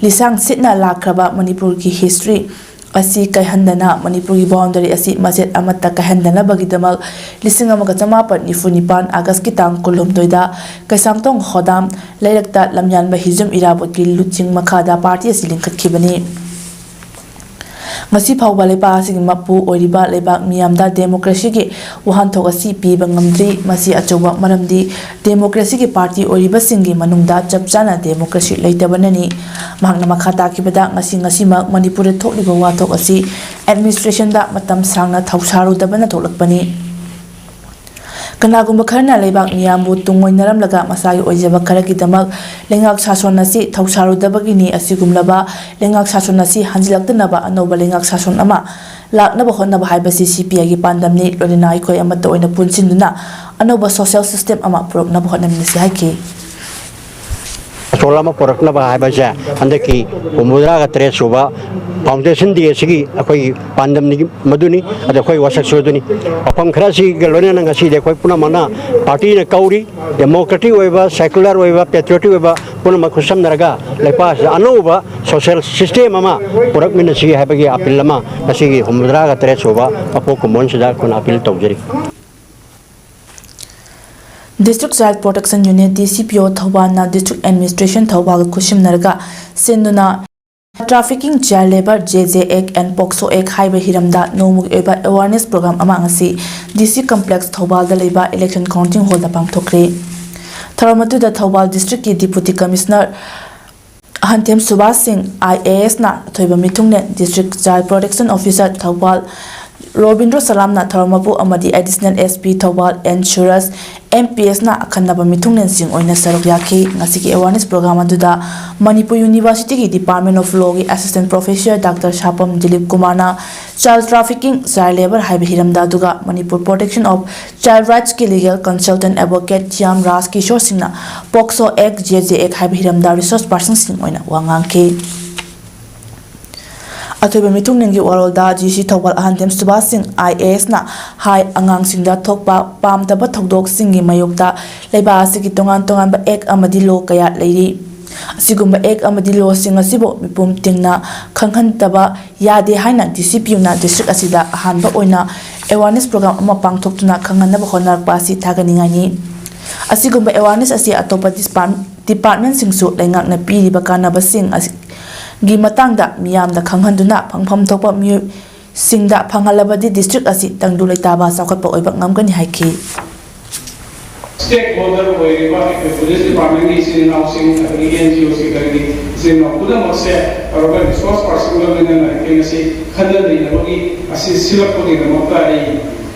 ꯂꯤꯁꯥꯡ ꯁꯤꯠꯅ ꯂꯥꯛꯈ꯭ꯔꯕ ꯃꯅꯤꯄꯨꯔꯒꯤ history ꯑꯁꯤ ꯀꯥꯏꯍꯟꯗꯅ, ꯃꯅꯤꯄꯨꯔꯒꯤ boundary ꯑꯁꯤ ꯃꯆꯦꯠ ꯑꯃꯠꯇ ꯀꯥꯏꯍꯟꯗꯅꯕꯒꯤꯗꯃꯛ ꯂꯤꯁꯤꯡ ꯑꯃꯒ ꯆꯃꯥꯄꯟ ꯅꯤꯐꯨ ꯅꯤꯄꯥꯟ Augustꯀꯤ ꯇꯥꯡ ꯀꯨꯟꯍꯨꯝꯗꯣꯏꯗ ꯀꯩꯁꯥꯝꯊꯣꯡ ꯍꯣꯗꯥꯝ ꯂꯩꯔꯛꯇ ꯂꯝꯌꯥꯟꯕ ꯍꯤꯖꯝ ꯏꯔꯥꯕꯣꯠꯀꯤ ꯂꯨꯆꯤꯡ ꯃꯈꯥꯗ party ꯑꯁꯤ ꯂꯤꯡꯈꯠꯈꯤꯕꯅꯤ꯫ ꯉꯁꯤ ꯐꯥꯎꯕ ꯂꯩꯄꯥꯛ ꯑꯁꯤꯒꯤ ꯃꯄꯨ ꯑꯣꯏꯔꯤꯕ ꯂꯩꯕꯥꯛ ꯃꯤꯌꯥꯝꯗ democracyꯒꯤ ꯋꯥꯍꯟꯊꯣꯛ ꯑꯁꯤ ꯄꯤꯕ ꯉꯝꯗ꯭ꯔꯤ꯫ ꯃꯁꯤ ꯑꯆꯧꯕ ꯃꯔꯝꯗꯤ democracyꯒꯤ party ꯑꯣꯏꯔꯤꯕꯁꯤꯡꯒꯤ ꯃꯅꯨꯡꯗ ꯆꯞ ꯆꯥꯅ democracy ꯂꯩꯇꯕꯅꯅꯤ꯫ ꯃꯍꯥꯛꯅ ꯃꯈꯥ ꯇꯥꯈꯤꯕꯗ, ꯉꯁꯤ ꯉꯁꯤꯃꯛ ꯃꯅꯤꯄꯨꯔꯗ ꯊꯣꯛꯂꯤꯕ ꯋꯥꯊꯣꯛ ꯑꯁꯤ administrationꯗ ꯃꯇꯝ ꯁꯥꯡꯅ ꯊꯧꯁꯥꯔꯨꯗꯕꯅ ꯊꯣꯛꯂꯛꯄꯅꯤ꯫ ꯀꯅꯥꯒꯨꯝꯕ ꯈꯔꯅ ꯂꯩꯕꯥꯛ ꯃꯤꯌꯥꯝꯕꯨ ꯇꯨꯡꯑꯣꯏꯅꯔꯝꯂꯒ ꯃꯁꯥꯒꯤ ꯑꯣꯏꯖꯕ ꯈꯔꯒꯤꯗꯃꯛ ꯂꯩꯉꯥꯛ ꯁꯥꯁꯣꯟ ꯑꯁꯤ ꯊꯧꯁꯥꯔꯨꯗꯕꯒꯤꯅꯤ꯫ ꯑꯁꯤꯒꯨꯝꯂꯕ ꯂꯩꯉꯥꯛ ꯁꯥꯁꯣꯟ ꯑꯁꯤ ꯍꯟꯖꯤꯜꯂꯛꯇꯅꯕ ꯑꯅꯧꯕ ꯂꯩꯉꯥꯛ ꯁꯥꯁꯣꯟ ꯑꯃ ꯂꯥꯛꯅꯕ ꯍꯣꯠꯅꯕ ꯍꯥꯏꯕꯁꯤ CPIꯒꯤ ꯄꯥꯟꯗꯝꯅꯤ꯫ ꯂꯣꯏꯅꯅ ꯑꯩꯈꯣꯏ ꯑꯃꯠꯇ ꯑꯣꯏꯅ ꯄꯨꯟꯁꯤꯟꯗꯨꯅ ꯑꯅꯧꯕ social system ꯑꯃ ꯄꯨꯔꯛꯅꯕ ꯍꯣꯠꯅꯃꯤꯟꯅꯁꯤ ꯍꯥꯏꯈꯤ꯫ ꯁꯣꯜ ꯑꯃ ꯄꯨꯔꯛꯅꯕ ꯍꯥꯏꯕꯁꯦ ꯍꯟꯗꯛꯀꯤ ꯍꯨꯝꯐꯨꯇꯔꯥꯒ ꯇꯔꯦꯠ ꯁꯨꯕ foundation day ꯑꯁꯤꯒꯤ ꯑꯩꯈꯣꯏꯒꯤ ꯄꯥꯟꯗꯝꯗꯤ ꯃꯗꯨꯅꯤ꯫ ꯑꯗ ꯑꯩꯈꯣꯏ ꯋꯥꯁꯛꯁꯨ ꯑꯗꯨꯅꯤ꯫ ꯋꯥꯐꯝ ꯈꯔꯁꯤꯒ ꯂꯣꯏꯅꯅ ꯉꯁꯤꯗꯤ ꯑꯩꯈꯣꯏ ꯄꯨꯝꯅꯃꯛꯅ ꯄꯥꯔꯇꯤꯅ ꯀꯧꯔꯤ, democratic ꯑꯣꯏꯕ, secular ꯑꯣꯏꯕ, patriotic ꯑꯣꯏꯕ ꯄꯨꯝꯅꯃꯛ ꯈꯨꯠꯁꯝꯅꯔꯒ ꯂꯩꯄꯥꯛ ꯑꯁꯤꯗ ꯑꯅꯧꯕ social system ꯑꯃ ꯄꯨꯔꯛꯃꯤꯟꯅꯁꯤ ꯍꯥꯏꯕꯒꯤ appeal ꯑꯃ ꯉꯁꯤꯒꯤ ꯍꯨꯝꯐꯨꯇꯔꯥꯒ ꯇꯔꯦꯠ ꯁꯨꯕ ꯃꯄꯣꯛ ꯀꯨꯝꯑꯣꯟꯁꯤꯗ ꯑꯩꯈꯣꯏꯅ appeal ꯇꯧꯖꯔꯤ꯫ District Child Protection Unit, D C P O, ꯊꯧꯕꯥꯜꯅ District Administration ꯊꯧꯕꯥꯜꯒ ꯈꯨꯠꯁꯝꯅꯔꯒ ꯁꯤꯟꯗꯨꯅ Trafficking, Child Labour, J J Act and POCSO Act ꯍꯥꯏꯕ ꯍꯤꯔꯝꯗ ꯅꯣꯡꯃꯒꯤ ꯑꯣꯏꯕ awareness program ꯑꯃ ꯉꯁꯤ D C Complex ꯊꯧꯕꯥꯜꯗ ꯂꯩꯕ election counting hallꯗ ꯄꯥꯡꯊꯣꯛꯈ꯭ꯔꯦ꯫ ꯊꯧꯔꯝ ꯑꯗꯨꯗ ꯊꯧꯕꯥꯜ Districtꯀꯤ Deputy Commissioner ꯑꯍꯟꯊꯦꯝ ꯁꯨꯕꯥꯁ ꯁꯤꯡ, I A S ꯅ ꯑꯊꯣꯏꯕ ꯃꯤꯊꯨꯡꯂꯦꯟ, District Child Protection Officer Thoubal Robindro ꯁꯂꯥꯝꯅ ꯊꯧꯔꯝ ꯃꯄꯨ ꯑꯃꯗꯤ Additional S P Thoubal N Suraj, M P S ꯅ ꯑꯈꯟꯅꯕ ꯃꯤꯊꯨꯡꯂꯦꯟꯁꯤꯡ ꯑꯣꯏꯅ ꯁꯔꯨꯛ ꯌꯥꯈꯤ꯫ ꯉꯁꯤꯒꯤ awareness program ꯑꯗꯨꯗ Manipur Universityꯒꯤ Department of Lawꯒꯤ Assistant Professor Doctor ꯁꯥꯄꯝ Dilip ꯀꯨꯃꯥꯔꯅ Child Trafficking, Child Labour ꯍꯥꯏꯕ ꯍꯤꯔꯝꯗ, ꯑꯗꯨꯒ Manipur Protection of Child Rightsꯀꯤ Legal Consultant Advocate ꯊꯤꯌꯥꯝ ꯔꯥꯖ ꯀꯤꯁꯣꯔ ꯁꯤꯡꯅ POCSO Act, J J Act ꯍꯥꯏꯕ ꯍꯤꯔꯝꯗ resource personꯁꯤꯡ ꯑꯣꯏꯅ ꯋꯥ ꯉꯥꯡꯈꯤ꯫ ꯑꯊꯣꯏꯕ ꯃꯤꯊꯨꯡꯂꯦꯟꯒꯤ ꯋꯥꯔꯣꯜꯗ D C ꯊꯧꯕꯥꯜ ꯑꯍꯟꯊꯦꯝ ꯁꯨꯕꯥꯁ ꯁꯤꯡ, I A S ꯅ ꯍꯥꯏ, ꯑꯉꯥꯡꯁꯤꯡꯗ ꯊꯣꯛꯄ ꯄꯥꯝꯗꯕ ꯊꯧꯗꯣꯛꯁꯤꯡꯒꯤ ꯃꯥꯌꯣꯛꯇ ꯂꯩꯕꯥꯛ ꯑꯁꯤꯒꯤ ꯇꯣꯉꯥꯟ ꯇꯣꯉꯥꯟꯕ act ꯑꯃꯗꯤ law ꯀꯌꯥ ꯂꯩꯔꯤ꯫ ꯑꯁꯤꯒꯨꯝꯕ act ꯑꯃꯗꯤ lawꯁꯤꯡ ꯑꯁꯤꯕꯨ ꯃꯤꯄꯨꯝ ꯇꯤꯡꯅ ꯈꯪꯍꯟꯗꯕ ꯌꯥꯗꯦ ꯍꯥꯏꯅ D C P Oꯅ district ꯑꯁꯤꯗ ꯑꯍꯥꯟꯕ ꯑꯣꯏꯅ awareness program ꯑꯃ ꯄꯥꯡꯊꯣꯛꯇꯨꯅ ꯈꯪꯍꯟꯅꯕ ꯍꯣꯠꯅꯔꯛꯄ ꯑꯁꯤ ꯊꯥꯒꯠꯅꯤꯡꯉꯥꯏꯅꯤ꯫ ꯑꯁꯤꯒꯨꯝꯕ awareness ꯑꯁꯤ ꯑꯇꯣꯞꯄ ꯗꯤꯁꯄꯥꯔ-, departmentꯁꯤꯡꯁꯨ ꯂꯩꯉꯥꯛꯅ ꯄꯤꯔꯤꯕ ꯀꯥꯟꯅꯕꯁꯤꯡ ꯑꯁꯤꯒꯤ ꯃꯇꯥꯡꯗ ꯃꯤꯌꯥꯝꯗ ꯈꯪꯍꯟꯗꯨꯅ ꯐꯪꯐꯝ ꯊꯣꯛꯄ ꯃꯤꯑꯣꯏꯁꯤꯡꯗ ꯐꯪꯍꯜꯂꯕꯗꯤ district ꯑꯁꯤ ꯇꯪꯗꯨ ꯂꯩꯇꯥꯕ ꯆꯥꯎꯈꯠꯄ ꯑꯣꯏꯕ ꯉꯝꯒꯅꯤ ꯍꯥꯏꯈꯤ꯫ Stakeholder ꯑꯣꯏꯔꯤꯕ ꯑꯩꯈꯣꯏ police departmentꯀꯤ ꯏꯆꯤꯟ ꯏꯅꯥꯎꯁꯤꯡ, ꯑꯗꯒꯤ N G O sectorꯒꯤ ꯏꯆꯤꯟ ꯏꯅꯥꯎ ꯄꯨꯝꯅꯃꯛꯁꯦ ꯇꯧꯔꯒ resource personꯒ ꯂꯣꯏꯅꯅ ꯑꯩꯈꯣꯏ ꯉꯁꯤ ꯈꯟꯅ ꯅꯩꯅꯕꯒꯤ ꯑꯁꯤ ꯁꯤꯜꯂꯛꯄꯒꯤꯗꯃꯛꯇ ꯑꯩ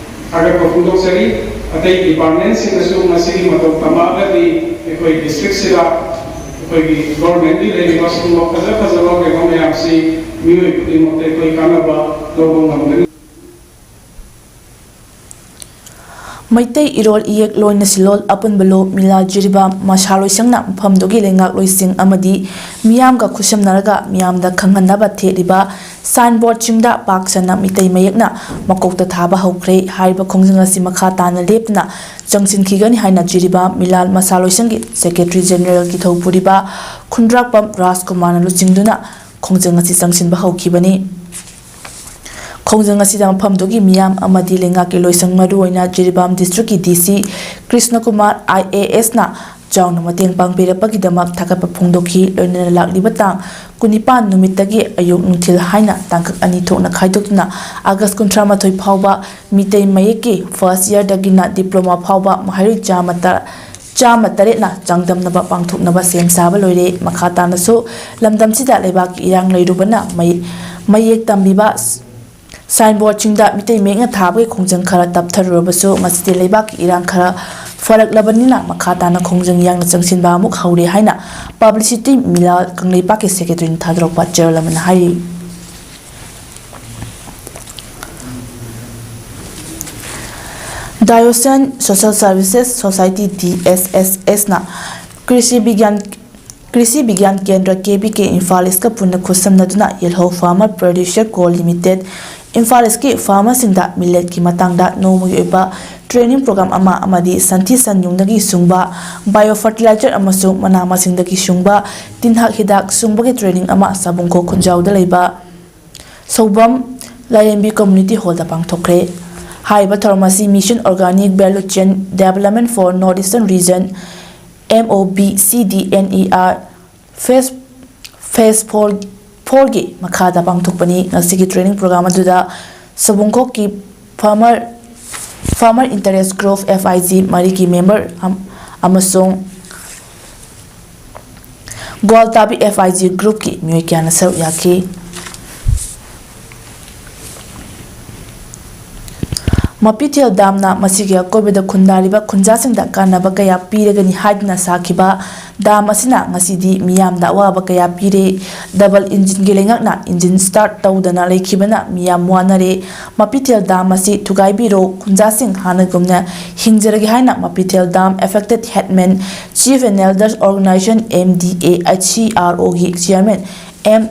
ꯊꯥꯒꯠꯄ ꯐꯣꯡꯗꯣꯛꯆꯔꯤ꯫ ꯑꯇꯩ departmentꯁꯤꯡꯅꯁꯨ ꯃꯁꯤꯒꯤ ꯃꯇꯧ ꯇꯝꯃꯛꯑꯒꯗꯤ ꯑꯩꯈꯣꯏ districtꯁꯤꯗ ꯑꯩꯈꯣꯏꯒꯤ governmentꯀꯤ ꯂꯩꯔꯤꯕ ꯁꯤꯒꯨꯝꯕ ꯐꯖ ꯐꯖꯕ ꯀꯩꯅꯣ ꯃꯌꯥꯝꯁꯤ ꯃꯤꯑꯣꯏ ꯈꯨꯗꯤꯡꯃꯛꯇ ꯑꯩꯈꯣꯏ ꯀꯥꯟꯅꯕ ꯂꯧꯕ ꯉꯝꯒꯅꯤ꯫ ꯃꯩꯇꯩ ꯏꯔꯣꯜ ꯏꯌꯦꯛ ꯂꯣꯏꯅ ꯁꯤꯂꯣꯜ ꯑꯄꯨꯟꯕ ꯂꯣ ꯃꯤꯂꯥ ꯖꯤꯔꯤꯕꯥꯝ ꯃꯁꯥ ꯂꯣꯏꯁꯪꯅ ꯃꯐꯝꯗꯨꯒꯤ ꯂꯩꯉꯥꯛꯂꯣꯏꯁꯤꯡ ꯑꯃꯗꯤ ꯃꯤꯌꯥꯝꯒ ꯈꯨꯠꯁꯝꯅꯔꯒ ꯃꯤꯌꯥꯝꯗ ꯈꯪꯍꯟꯅꯕ ꯊꯦꯠꯂꯤꯕ ꯁꯥꯏꯟꯕꯣꯔꯗꯁꯤꯡꯗ ꯄꯥꯛ ꯁꯟꯅ ꯃꯤꯇꯩ ꯃꯌꯦꯛꯅ ꯃꯀꯣꯛꯇ ꯊꯥꯕ ꯍꯧꯈ꯭ꯔꯦ꯫ ꯍꯥꯏꯔꯤꯕ ꯈꯣꯡꯖꯪ ꯑꯁꯤ ꯃꯈꯥ ꯇꯥꯅ ꯂꯦꯞꯇꯅ ꯆꯪꯁꯤꯟꯈꯤꯒꯅꯤ ꯍꯥꯏꯅ ꯖꯤꯔꯤꯕꯥꯝ ꯃꯤꯂꯥꯜ ꯃꯁꯥ ꯂꯣꯏꯁꯪꯒꯤ ꯁꯦꯀ꯭ꯔꯦꯇꯔꯤ ꯖꯦꯅꯔꯦꯜꯒꯤ ꯊꯧꯄꯨꯔꯤꯕ ꯈꯨꯟꯗ꯭ꯔꯥꯛꯄꯝ ꯔꯥꯖꯀꯨꯃꯥꯔꯅ ꯂꯨꯆꯤꯡꯗꯨꯅ ꯈꯣꯡꯖꯪ ꯑꯁꯤ ꯆꯪꯁꯤꯟꯕ ꯍꯧꯈꯤꯕꯅꯤ꯫ ꯈꯣꯡꯖꯪ ꯑꯁꯤꯗ ꯃꯐꯝꯗꯨꯒꯤ ꯃꯤꯌꯥꯝ ꯑꯃꯗꯤ ꯂꯩꯉꯥꯛꯀꯤ ꯂꯣꯏꯁꯪ, ꯃꯔꯨꯑꯣꯏꯅ ꯖꯤꯔꯤꯕꯥꯝ ꯗꯤꯁꯇ꯭ꯔꯤꯛꯀꯤ ꯗꯤ ꯁꯤ ꯀ꯭ꯔꯤꯁꯅ ꯀꯨꯃꯥꯔ ꯑꯥꯏ ꯑꯦ ꯑꯦꯁꯅ ꯆꯥꯎꯅ ꯃꯇꯦꯡ ꯄꯥꯡꯕꯤꯔꯛꯄꯒꯤꯗꯃꯛ ꯊꯥꯒꯠꯄ ꯐꯣꯡꯗꯣꯛꯈꯤ꯫ ꯂꯣꯏꯅꯅ ꯂꯥꯛꯂꯤꯕ ꯇꯥꯡ ꯀꯨꯟꯅꯤꯄꯥꯟ ꯅꯨꯃꯤꯠꯇꯒꯤ ꯑꯌꯨꯛ ꯅꯨꯡꯊꯤꯜ ꯍꯥꯏꯅ ꯇꯥꯡꯀꯛ ꯑꯅꯤ ꯊꯣꯛꯅ ꯈꯥꯏꯗꯣꯛꯇꯨꯅ ꯑꯥꯒꯁ ꯀꯨꯟꯊ꯭ꯔꯥ ꯃꯥꯊꯣꯏ ꯐꯥꯎꯕ ꯃꯤꯇꯩ ꯃꯌꯦꯛꯀꯤ ꯐꯥꯔꯁ ꯏꯌꯔꯗꯒꯤꯅ ꯗꯤꯄ꯭ꯂꯣꯃꯥ ꯐꯥꯎꯕ ꯃꯍꯩꯔꯣꯏ ꯆꯥꯝꯃ ꯇꯔꯥ ꯆꯥꯝꯃ ꯇꯔꯦꯠꯅ ꯆꯥꯡꯗꯝꯅꯕ ꯄꯥꯡꯊꯣꯛꯅꯕ ꯁꯦꯝ ꯁꯥꯕ ꯂꯣꯏꯔꯦ꯫ ꯃꯈꯥ ꯇꯥꯅꯁꯨ ꯂꯝꯗꯝꯁꯤꯗ ꯂꯩꯕꯥꯛꯀꯤ ꯏꯔꯥꯡ ꯂꯩꯔꯨꯕꯅ ꯃꯩ-, ꯃꯌꯦꯛ ꯇꯝꯕꯤꯕ ꯁꯥꯏꯟꯕꯣꯔꯗꯁꯤꯡꯗ ꯃꯤꯇꯩ ꯃꯌꯦꯛꯅ ꯊꯥꯕꯒꯤ ꯈꯣꯡꯖꯪ ꯈꯔ ꯇꯞꯊꯔꯨꯔꯕꯁꯨ, ꯉꯁꯤꯗꯤ ꯂꯩꯕꯥꯛꯀꯤ ꯏꯔꯥꯡ ꯈꯔ ꯐꯔꯛꯂꯕꯅꯤꯅ ꯃꯈꯥ ꯇꯥꯅ ꯈꯣꯡꯖꯪ ꯌꯥꯡꯅ ꯆꯪꯁꯤꯟꯕ ꯑꯃꯨꯛ ꯍꯧꯔꯦ ꯍꯥꯏꯅ ꯄꯕ꯭ꯂꯤꯁꯤꯇꯤ ꯃꯤꯂꯥ ꯀꯪꯂꯩꯄꯥꯛꯀꯤ ꯁꯦꯀ꯭ꯔꯦꯇꯔꯤꯅ ꯊꯥꯗꯣꯔꯛꯄ ꯆꯦꯔꯣꯜ ꯑꯃꯅ ꯍꯥꯏꯔꯤ꯫ Diocesan Social Services Society, D S ꯑꯦꯁ ꯑꯦꯁꯅ ꯀ꯭ꯔꯤꯁꯤ ꯕꯤꯒ꯭ꯌꯥꯟ, ꯀ꯭ꯔꯤꯁꯤ ꯕꯤꯒ꯭ꯌꯥꯟ ꯀꯦꯟꯗ꯭ꯔ, ꯀꯦ ꯕꯤ ꯀꯦ, ꯏꯝꯐꯥꯜ ꯏꯁꯀ ꯄꯨꯟꯅ ꯈꯨꯠꯁꯝꯅꯗꯨꯅ ꯌꯦꯜꯍꯧ ꯐꯥꯔꯃꯔ ꯄ꯭ꯔꯣꯗ꯭ꯌꯨꯁꯔ ꯀꯣ ꯂꯤꯃꯤꯇꯦꯗ, ꯏꯝꯐꯥꯜ ꯏꯁꯀꯤ ꯐꯥꯔꯃꯔꯁꯤꯡꯗ ꯃꯤꯂꯦꯠꯀꯤ ꯃꯇꯥꯡꯗ ꯅꯣꯡꯃꯒꯤ ꯑꯣꯏꯕ ꯇ꯭ꯔꯦꯅꯤꯡ ꯄ꯭ꯔꯣꯒ꯭ꯔꯥꯝ ꯑꯃ ꯑꯃꯗꯤ ꯁꯟꯊꯤ ꯁꯟꯌꯨꯡꯗꯒꯤ ꯁꯨꯡꯕ ꯕꯥꯏꯑꯣ ꯐꯔꯇꯤꯂꯥꯏꯖꯔ ꯑꯃꯁꯨꯡ ꯃꯅꯥ ꯃꯁꯤꯡꯗꯒꯤ ꯁꯨꯡꯕ ꯇꯤꯟꯍꯥꯛ ꯍꯤꯗꯥꯛ ꯁꯨꯡꯕꯒꯤ ꯇ꯭ꯔꯦꯅꯤꯡ ꯑꯃ ꯁꯥꯕꯨꯡꯈꯣꯛ ꯈꯨꯟꯖꯥꯎꯗ ꯂꯩꯕ ꯁꯧꯕꯝ ꯂꯥꯏꯔꯦꯝꯕꯤ ꯀꯝꯃ꯭ꯌꯨꯅꯤꯇꯤ ꯍꯣꯜꯗ ꯄꯥꯡꯊꯣꯛꯈ꯭ꯔꯦ꯫ ꯍꯥꯏꯔꯤꯕ ꯊꯧꯔꯝ ꯑꯁꯤ Mission Organic Value Chain Development for North Eastern Region, M O B C D N E R phase, phase for, ꯐꯣꯔꯒꯤ ꯃꯈꯥꯗ ꯄꯥꯡꯊꯣꯛꯄꯅꯤ꯫ ꯉꯁꯤꯒꯤ ꯇ꯭ꯔꯦꯅꯤꯡ ꯄ꯭ꯔꯣꯒ꯭ꯔꯥꯝ ꯑꯗꯨꯗ ꯁꯕꯨꯡꯈꯣꯛꯀꯤ farmer, farmer interest group, F I G, ꯃꯔꯤꯒꯤ ꯃꯦꯝꯕꯔ ꯑꯝ-, ꯑꯃꯁꯨꯡ ꯒ꯭ꯋꯥꯜꯇꯥꯕꯤ ꯑꯦꯐ ꯑꯥꯏ ꯖꯤ ꯒ꯭ꯔꯨꯞꯀꯤ ꯃꯤꯑꯣꯏ ꯀꯌꯥꯅ ꯁꯔꯨꯛ ꯌꯥꯈꯤ꯫ ꯃꯄꯤꯊꯦꯜ ꯗꯥꯝꯅ ꯃꯁꯤꯒꯤ ꯑꯀꯣꯏꯕꯗ ꯈꯨꯟꯗꯥꯔꯤꯕ ꯈꯨꯟꯖꯥꯁꯤꯡꯗ ꯀꯥꯟꯅꯕ ꯀꯌꯥ ꯄꯤꯔꯒꯅꯤ ꯍꯥꯏꯗꯨꯅ ꯁꯥꯈꯤꯕ ꯗꯥꯝ ꯑꯁꯤꯅ ꯉꯁꯤꯗꯤ ꯃꯤꯌꯥꯝꯗ ꯑꯋꯥꯕ ꯀꯌꯥ ꯄꯤꯔꯦ꯫ ꯗꯕꯜ ꯏꯟꯖꯤꯟꯒꯤ ꯂꯩꯉꯥꯛꯅ ꯏꯟꯖꯤꯟ ꯁ꯭ꯇꯥꯔꯠ ꯇꯧꯗꯅ ꯂꯩꯈꯤꯕꯅ ꯃꯤꯌꯥꯝ ꯋꯥꯅꯔꯦ꯫ ꯃꯄꯤꯊꯦꯜ ꯗꯥꯝ ꯑꯁꯤ ꯊꯨꯒꯥꯏꯕꯤꯔꯣ, ꯈꯨꯟꯖꯥꯁꯤꯡ ꯍꯥꯟꯅꯒꯨꯝꯅ ꯍꯤꯡꯖꯔꯒꯦ ꯍꯥꯏꯅ Mapithel dam affected headmen chief and elders organisation, M D A H C R O ꯒꯤ ꯆꯤꯌꯔꯃꯦꯟ ꯑꯦꯝ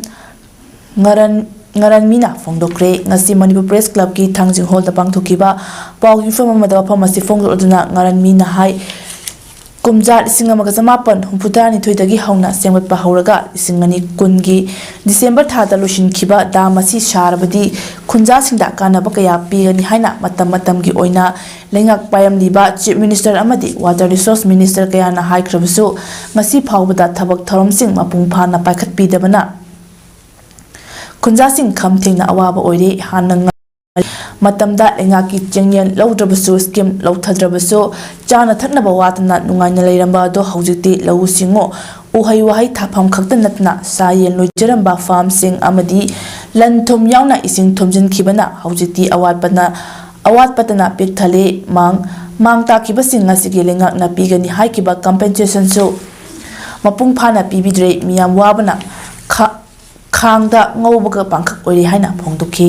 ꯉꯔꯟ ꯉꯔꯟꯃꯤꯅ ꯐꯣꯡꯗꯣꯛꯈ꯭ꯔꯦ꯫ ꯉꯁꯤ ꯃꯅꯤꯄꯨꯔ ꯄ꯭ꯔꯦꯁ ꯀ꯭ꯂꯕꯀꯤ ꯊꯥꯡꯖꯤꯡ ꯍꯣꯜꯗ ꯄꯥꯡꯊꯣꯛꯈꯤꯕ ꯄꯥꯎꯒꯤ ꯃꯤꯐꯝ ꯑꯃꯗ ꯋꯥꯐꯝ ꯑꯁꯤ ꯐꯣꯡꯗꯣꯛꯂꯗꯨꯅ ꯉꯔꯟꯃꯤꯅ ꯍꯥꯏ, ꯀꯨꯝꯖꯥ ꯂꯤꯁꯤꯡ ꯑꯃꯒ ꯆꯃꯥꯄꯟ ꯍꯨꯝꯐꯨꯇꯔꯥꯅꯤꯊꯣꯏꯗꯒꯤ ꯍꯧꯅ ꯁꯦꯝꯒꯠꯄ ꯍꯧꯔꯒ ꯂꯤꯁꯤꯡ ꯑꯅꯤ ꯀꯨꯟꯒꯤ ꯗꯤꯁꯦꯝꯕꯔ ꯊꯥꯗ ꯂꯣꯏꯁꯤꯟꯈꯤꯕ ꯗꯥꯝ ꯑꯁꯤ ꯁꯥꯔꯕꯗꯤ ꯈꯨꯟꯖꯥꯁꯤꯡꯗ ꯀꯥꯟꯅꯕ ꯀꯌꯥ ꯄꯤꯒꯅꯤ ꯍꯥꯏꯅ ꯃꯇꯝ ꯃꯇꯝꯒꯤ ꯑꯣꯏꯅ ꯂꯩꯉꯥꯛ ꯄꯥꯏꯔꯝꯂꯤꯕ ꯆꯤꯐ ꯃꯤꯅꯤꯁꯇꯔ ꯑꯃꯗꯤ ꯋꯥꯇꯔ ꯔꯤꯁꯣꯔꯁ ꯃꯤꯅꯤꯁꯇꯔ ꯀꯌꯥꯅ ꯍꯥꯏꯈ꯭ꯔꯕꯁꯨ, ꯉꯁꯤ ꯐꯥꯎꯕꯗ ꯊꯕꯛ ꯊꯧꯔꯝꯁꯤꯡ ꯃꯄꯨꯡ ꯐꯥꯅ ꯄꯥꯏꯈꯠꯄꯤꯗꯕꯅ ꯈꯨꯟꯖꯥꯁꯤꯡ ꯈꯝ ꯊꯦꯡꯅ ꯑꯋꯥꯕ ꯑꯣꯏꯔꯦ꯫ ꯍꯥꯟꯅ ꯉ-, ꯃꯇꯝꯗ ꯂꯩꯉꯥꯛꯀꯤ ꯆꯦꯡꯌꯦꯟ ꯂꯧꯗ꯭ꯔꯕꯁꯨ, ꯁ꯭ꯀꯤꯝ ꯂꯧꯊꯗ꯭ꯔꯕꯁꯨ, ꯆꯥꯅ ꯊꯛꯅꯕ ꯋꯥꯠꯇꯅ ꯅꯨꯡꯉꯥꯏꯅ ꯂꯩꯔꯝꯕ ꯑꯗꯣ ꯍꯧꯖꯤꯛꯇꯤ ꯂꯧꯎ ꯁꯤꯡꯎ, ꯎꯍꯩ ꯋꯥꯍꯩ ꯊꯥꯐꯝ ꯈꯛꯇ ꯅꯠꯇꯅ ꯁꯥ ꯌꯦꯟ ꯂꯣꯏꯖꯔꯝꯕ ꯐꯥꯔꯝꯁꯤꯡ ꯑꯃꯗꯤ ꯂꯟ ꯊꯨꯝ ꯌꯥꯎꯅ ꯏꯁꯤꯡ ꯊꯨꯝꯖꯤꯟꯈꯤꯕꯅ ꯍꯧꯖꯤꯛꯇꯤ ꯑꯋꯥꯠꯄꯅ, ꯑꯋꯥꯠꯄꯇꯅ ꯄꯤꯛ ꯊꯜꯂꯦ꯫ ꯃꯥꯡ, ꯃꯥꯡ ꯇꯥꯛꯈꯤꯕꯁꯤꯡ ꯑꯁꯤꯒꯤ ꯂꯩꯉꯥꯛꯅ ꯄꯤꯒꯅꯤ ꯍꯥꯏꯈꯤꯕ ꯀꯝꯄꯦꯟꯁꯦꯁꯟꯁꯨ ꯃꯄꯨꯡ ꯐꯥꯅ ꯄꯤꯕꯤꯗ꯭ꯔꯦ꯫ ꯃꯤꯌꯥꯝ ꯋꯥꯕꯅ ꯈ-, ꯈꯥꯡꯗ ꯉꯧꯕꯒ ꯄꯥꯡꯈꯛ ꯑꯣꯏꯔꯦ ꯍꯥꯏꯅ ꯐꯣꯡꯗꯣꯛꯈꯤ꯫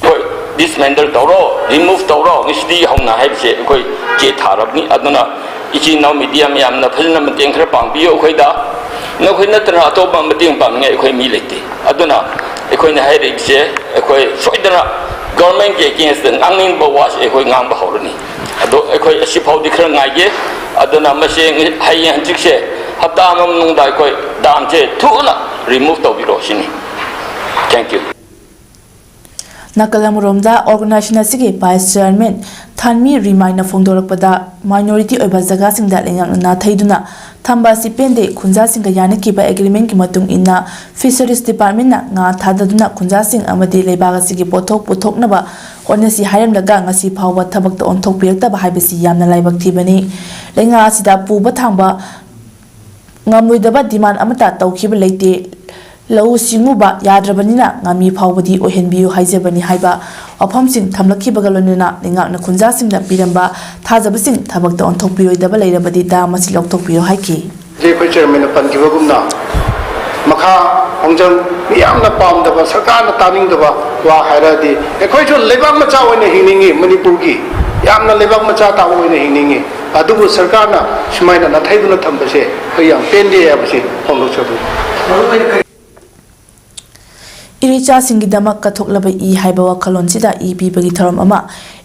ꯍꯣꯏ, ꯗꯤꯁꯃꯦꯟꯇꯜ ꯇꯧꯔꯣ, ꯔꯤꯃꯨꯚ ꯇꯧꯔꯣ, ꯉꯁꯤꯗꯤ ꯍꯧꯅ ꯍꯥꯏꯕꯁꯦ ꯑꯩꯈꯣꯏ ꯆꯦ ꯊꯥꯔꯕꯅꯤ꯫ ꯑꯗꯨꯅ ꯏꯆꯤꯟ ꯏꯅꯥꯎ ꯃꯤꯗꯤꯌꯥ ꯃꯌꯥꯝꯅ ꯐꯖꯅ ꯃꯇꯦꯡ ꯈꯔ ꯄꯥꯡꯕꯤꯌꯨ ꯑꯩꯈꯣꯏꯗ꯫ ꯅꯈꯣꯏ ꯅꯠꯇꯅ ꯑꯇꯣꯞꯄ ꯃꯇꯦꯡ ꯄꯥꯡꯅꯤꯡꯉꯥꯏ ꯑꯩꯈꯣꯏ ꯃꯤ ꯂꯩꯇꯦ꯫ ꯑꯗꯨꯅ ꯑꯩꯈꯣꯏꯅ ꯍꯥꯏꯔꯤꯕꯁꯦ, ꯑꯩꯈꯣꯏ ꯁꯣꯏꯗꯅ ꯒꯣꯔꯃꯦꯟꯒꯤ ꯑꯦꯒꯦꯟꯁꯇ ꯉꯥꯡꯅꯤꯡꯕ ꯋꯥꯁꯦ ꯑꯩꯈꯣꯏ ꯉꯥꯡꯕ ꯍꯧꯔꯅꯤ꯫ ꯑꯗꯣ ꯑꯩꯈꯣꯏ ꯑꯁꯤꯐꯥꯎꯗꯤ ꯈꯔ ꯉꯥꯏꯒꯦ꯫ ꯑꯗꯨꯅ ꯃꯁꯤ ꯍꯌꯦꯡ ꯍꯪꯆꯤꯠꯁꯦ, ꯍꯞꯇꯥ ꯑꯃ ꯃꯅꯨꯡꯗ ꯑꯩꯈꯣꯏ ꯗꯥꯝꯁꯦ ꯊꯨꯅ ꯔꯤꯃꯨꯚ ꯇꯧꯕꯤꯔꯣ ꯁꯤꯅꯤ꯫ Thank you꯫ ꯅꯥꯀꯜ ꯑꯃꯔꯣꯝꯗ, ꯑꯣꯔꯒꯅꯥꯏꯖꯦꯁꯟ ꯑꯁꯤꯒꯤ ꯚꯥꯏꯁ ꯆꯤꯌꯔꯃꯦꯟ ꯊꯥꯟꯃꯤ ꯔꯤꯃꯥꯏꯅ ꯐꯣꯡꯗꯣꯔꯛꯄꯗ, ꯃꯥꯏꯅꯣꯔꯤꯇꯤ ꯑꯣꯏꯕ ꯖꯒꯥꯁꯤꯡꯗ ꯂꯩꯉꯥꯛꯅ ꯅꯥꯊꯩꯗꯨꯅ ꯊꯝꯕ ꯑꯁꯤ ꯄꯦꯟꯗꯦ꯫ ꯈꯨꯟꯖꯥꯁꯤꯡꯒ ꯌꯥꯅꯈꯤꯕ ꯑꯦꯒ꯭ꯔꯤꯃꯦꯟꯒꯤ ꯃꯇꯨꯡ ꯏꯟꯅ, ꯐꯤꯁꯔꯤꯁ ꯗꯤꯄꯥꯔꯠꯃꯦꯟꯅ ꯉꯥ ꯊꯥꯗꯗꯨꯅ ꯈꯨꯟꯖꯥꯁꯤꯡ ꯑꯃꯗꯤ ꯂꯩꯕꯥꯛ ꯑꯁꯤꯒꯤ ꯄꯣꯠꯊꯣꯛ ꯄꯨꯊꯣꯛꯅꯕ ꯍꯣꯠꯅꯁꯤ ꯍꯥꯏꯔꯝꯂꯒ, ꯉꯁꯤ ꯐꯥꯎꯕ ꯊꯕꯛꯇ ꯑꯣꯟꯊꯣꯛꯄꯤꯔꯛꯇꯕ ꯍꯥꯏꯕꯁꯤ ꯌꯥꯝꯅ ꯂꯥꯏꯕꯛ ꯊꯤꯕꯅꯤ꯫ ꯂꯩꯉꯥꯛ ꯑꯁꯤꯗ ꯄꯨꯕ ꯊꯥꯡꯕ ꯉꯝꯂꯣꯏꯗꯕ ꯗꯤꯃꯥꯟ ꯑꯃꯠꯇ ꯇꯧꯈꯤꯕ ꯂꯩꯇꯦ꯫ ꯂꯧꯎ ꯁꯤꯡꯎꯕ ꯌꯥꯗ꯭ꯔꯕꯅꯤꯅ ꯉꯥꯃꯤ ꯐꯥꯎꯕꯗꯤ ꯑꯣꯏꯍꯟꯕꯤꯌꯨ ꯍꯥꯏꯖꯕꯅꯤ" ꯍꯥꯏꯕ ꯋꯥꯐꯝꯁꯤꯡ ꯊꯝꯂꯛꯈꯤꯕꯒ ꯂꯣꯏꯅꯅ ꯂꯩꯉꯥꯛꯅ ꯈꯨꯟꯖꯥꯁꯤꯡꯗ ꯄꯤꯔꯝꯕ ꯊꯥꯖꯕꯁꯤꯡ ꯊꯕꯛꯇ ꯑꯣꯟꯊꯣꯛꯄꯤꯔꯣꯏꯗꯕ ꯂꯩꯔꯕꯗꯤ ꯗꯥꯝ ꯑꯁꯤ ꯂꯧꯊꯣꯛꯄꯤꯌꯨ ꯍꯥꯏꯈꯤ꯫ ꯍꯧꯖꯤꯛ ꯑꯩꯈꯣꯏ ꯆꯤꯌꯔꯃꯦꯟꯅ ꯄꯟꯈꯤꯕꯒꯨꯝꯅ, ꯃꯈꯥ ꯈꯣꯡꯖꯪ ꯃꯤꯌꯥꯝꯅ ꯄꯥꯝꯗꯕ, ꯁꯔꯀꯥꯔꯅ ꯇꯥꯅꯤꯡꯗꯕ ꯋꯥ ꯍꯥꯏꯔꯛꯑꯗꯤ, ꯑꯩꯈꯣꯏꯁꯨ ꯂꯩꯕꯥꯛ ꯃꯆꯥ ꯑꯣꯏꯅ ꯍꯤꯡꯅꯤꯡꯉꯤ, ꯃꯅꯤꯄꯨꯔꯒꯤ ꯌꯥꯝꯅ ꯂꯩꯕꯥꯛ ꯃꯆꯥ ꯇꯥꯕ ꯑꯣꯏꯅ ꯍꯤꯡꯅꯤꯡꯉꯤ꯫ ꯑꯗꯨꯕꯨ ꯁꯔꯀꯥꯔꯅ ꯁꯨꯃꯥꯏꯅ ꯅꯥꯊꯩꯗꯨꯅ ꯊꯝꯕꯁꯦ ꯑꯩꯈꯣꯏ ꯌꯥꯝ ꯄꯦꯟꯗꯦ ꯍꯥꯏꯕꯁꯤ ꯐꯣꯡꯗꯣꯛꯆꯕꯅꯤ꯫ ꯏꯔꯤꯆꯥꯁꯤꯡꯒꯤꯗꯃꯛ ꯀꯠꯊꯣꯛꯂꯕ ꯏ ꯍꯥꯏꯕ ꯋꯥꯈꯜꯂꯣꯟꯁꯤꯗ ꯏ ꯄꯤꯕꯒꯤ ꯊꯧꯔꯝ ꯑꯃ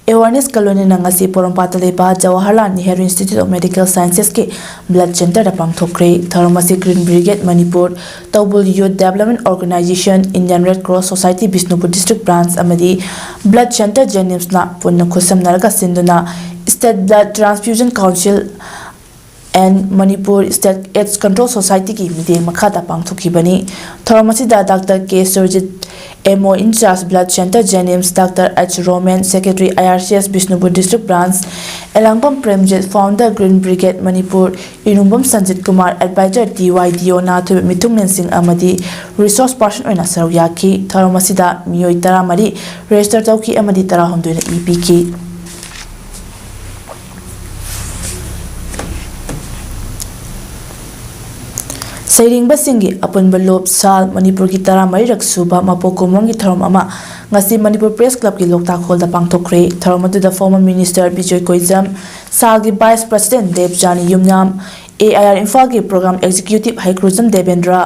ꯑꯦꯋꯥꯔꯅꯦꯁꯀ ꯂꯣꯏꯅꯅ ꯉꯁꯤ ꯄꯣꯔꯣꯝꯄꯥꯠꯇ ꯂꯩꯕ Jawaharlal Nehru institute of medical ꯁꯥꯏꯟꯁꯦꯁꯀꯤ ꯕ꯭ꯂꯗ ꯁꯦꯟꯇꯔꯗ ꯄꯥꯡꯊꯣꯛꯈ꯭ꯔꯦ꯫ ꯊꯧꯔꯝ ꯑꯁꯤ green brigade Manipur, Toubul youth development organisation, Indian red cross society Bishnupur district branch ꯑꯃꯗꯤ ꯕ꯭ꯂꯗ ꯁꯦꯟꯇꯔ ꯖꯦꯅꯤꯝꯁꯅ ꯄꯨꯟꯅ ꯈꯨꯠꯁꯝꯅꯔꯒ ꯁꯤꯟꯗꯨꯅ State Blood Transfusion Council and Manipur State AIDS Control Societyꯒꯤ ꯃꯤꯠꯌꯦꯡ ꯃꯈꯥꯗ ꯄꯥꯡꯊꯣꯛꯈꯤꯕꯅꯤ꯫ ꯊꯧꯔꯝ ꯑꯁꯤꯗ doctor K Surjit, M O in charge Blood Center JNIMS, doctor H Romen, secretary I R C S Bishnupur district branch, Elangbam Premjit, founder green brigade Manipur, Irumbam Sanjit Kumar, advisor D Y D, ꯅꯥꯊꯣꯏꯕ ꯃꯤꯊꯨꯡꯂꯦꯟꯁꯤꯡ ꯑꯃꯗꯤ ꯔꯤꯁꯣꯔꯁ ꯄꯥꯔꯁꯟ ꯑꯣꯏꯅ ꯁꯔꯨꯛ ꯌꯥꯈꯤ꯫ ꯊꯧꯔꯝ ꯑꯁꯤꯗ ꯃꯤꯑꯣꯏ ꯇꯔꯥꯃꯔꯤ ꯔꯦꯖꯤꯁꯇꯔ ꯇꯧꯈꯤ ꯑꯃꯗꯤ ꯇꯔꯥꯍꯨꯝꯗꯣꯏꯅ ꯏ ꯄꯤꯈꯤ꯫ ꯁꯩꯔꯦꯡꯕꯁꯤꯡꯒꯤ ꯑꯄꯨꯟꯕ ꯂꯨꯞ ꯁꯥꯜ ꯃꯅꯤꯄꯨꯔꯒꯤ ꯇꯔꯥꯃꯔꯤꯔꯛ ꯁꯨꯕ ꯃꯄꯣꯛ ꯀꯨꯝꯑꯣꯟꯒꯤ ꯊꯧꯔꯝ ꯑꯃ ꯉꯁꯤ ꯃꯅꯤꯄꯨꯔ ꯄ꯭ꯔꯦꯁ ꯀ꯭ꯂꯕꯀꯤ ꯂꯣꯛꯇꯥꯛ ꯍꯣꯜꯗ ꯄꯥꯡꯊꯣꯛꯈ꯭ꯔꯦ꯫ ꯊꯧꯔꯝ ꯑꯗꯨꯗ ꯐꯣꯔꯃꯔ ꯃꯤꯅꯤꯁꯇꯔ ꯕꯤꯖꯣꯏ ꯀꯣꯏꯖꯝ, ꯁꯥꯜꯒꯤ vice president Debajani Yumnam, A I R ꯏꯝꯐꯥꯜꯒꯤ programme executive Heikrujam Debendra,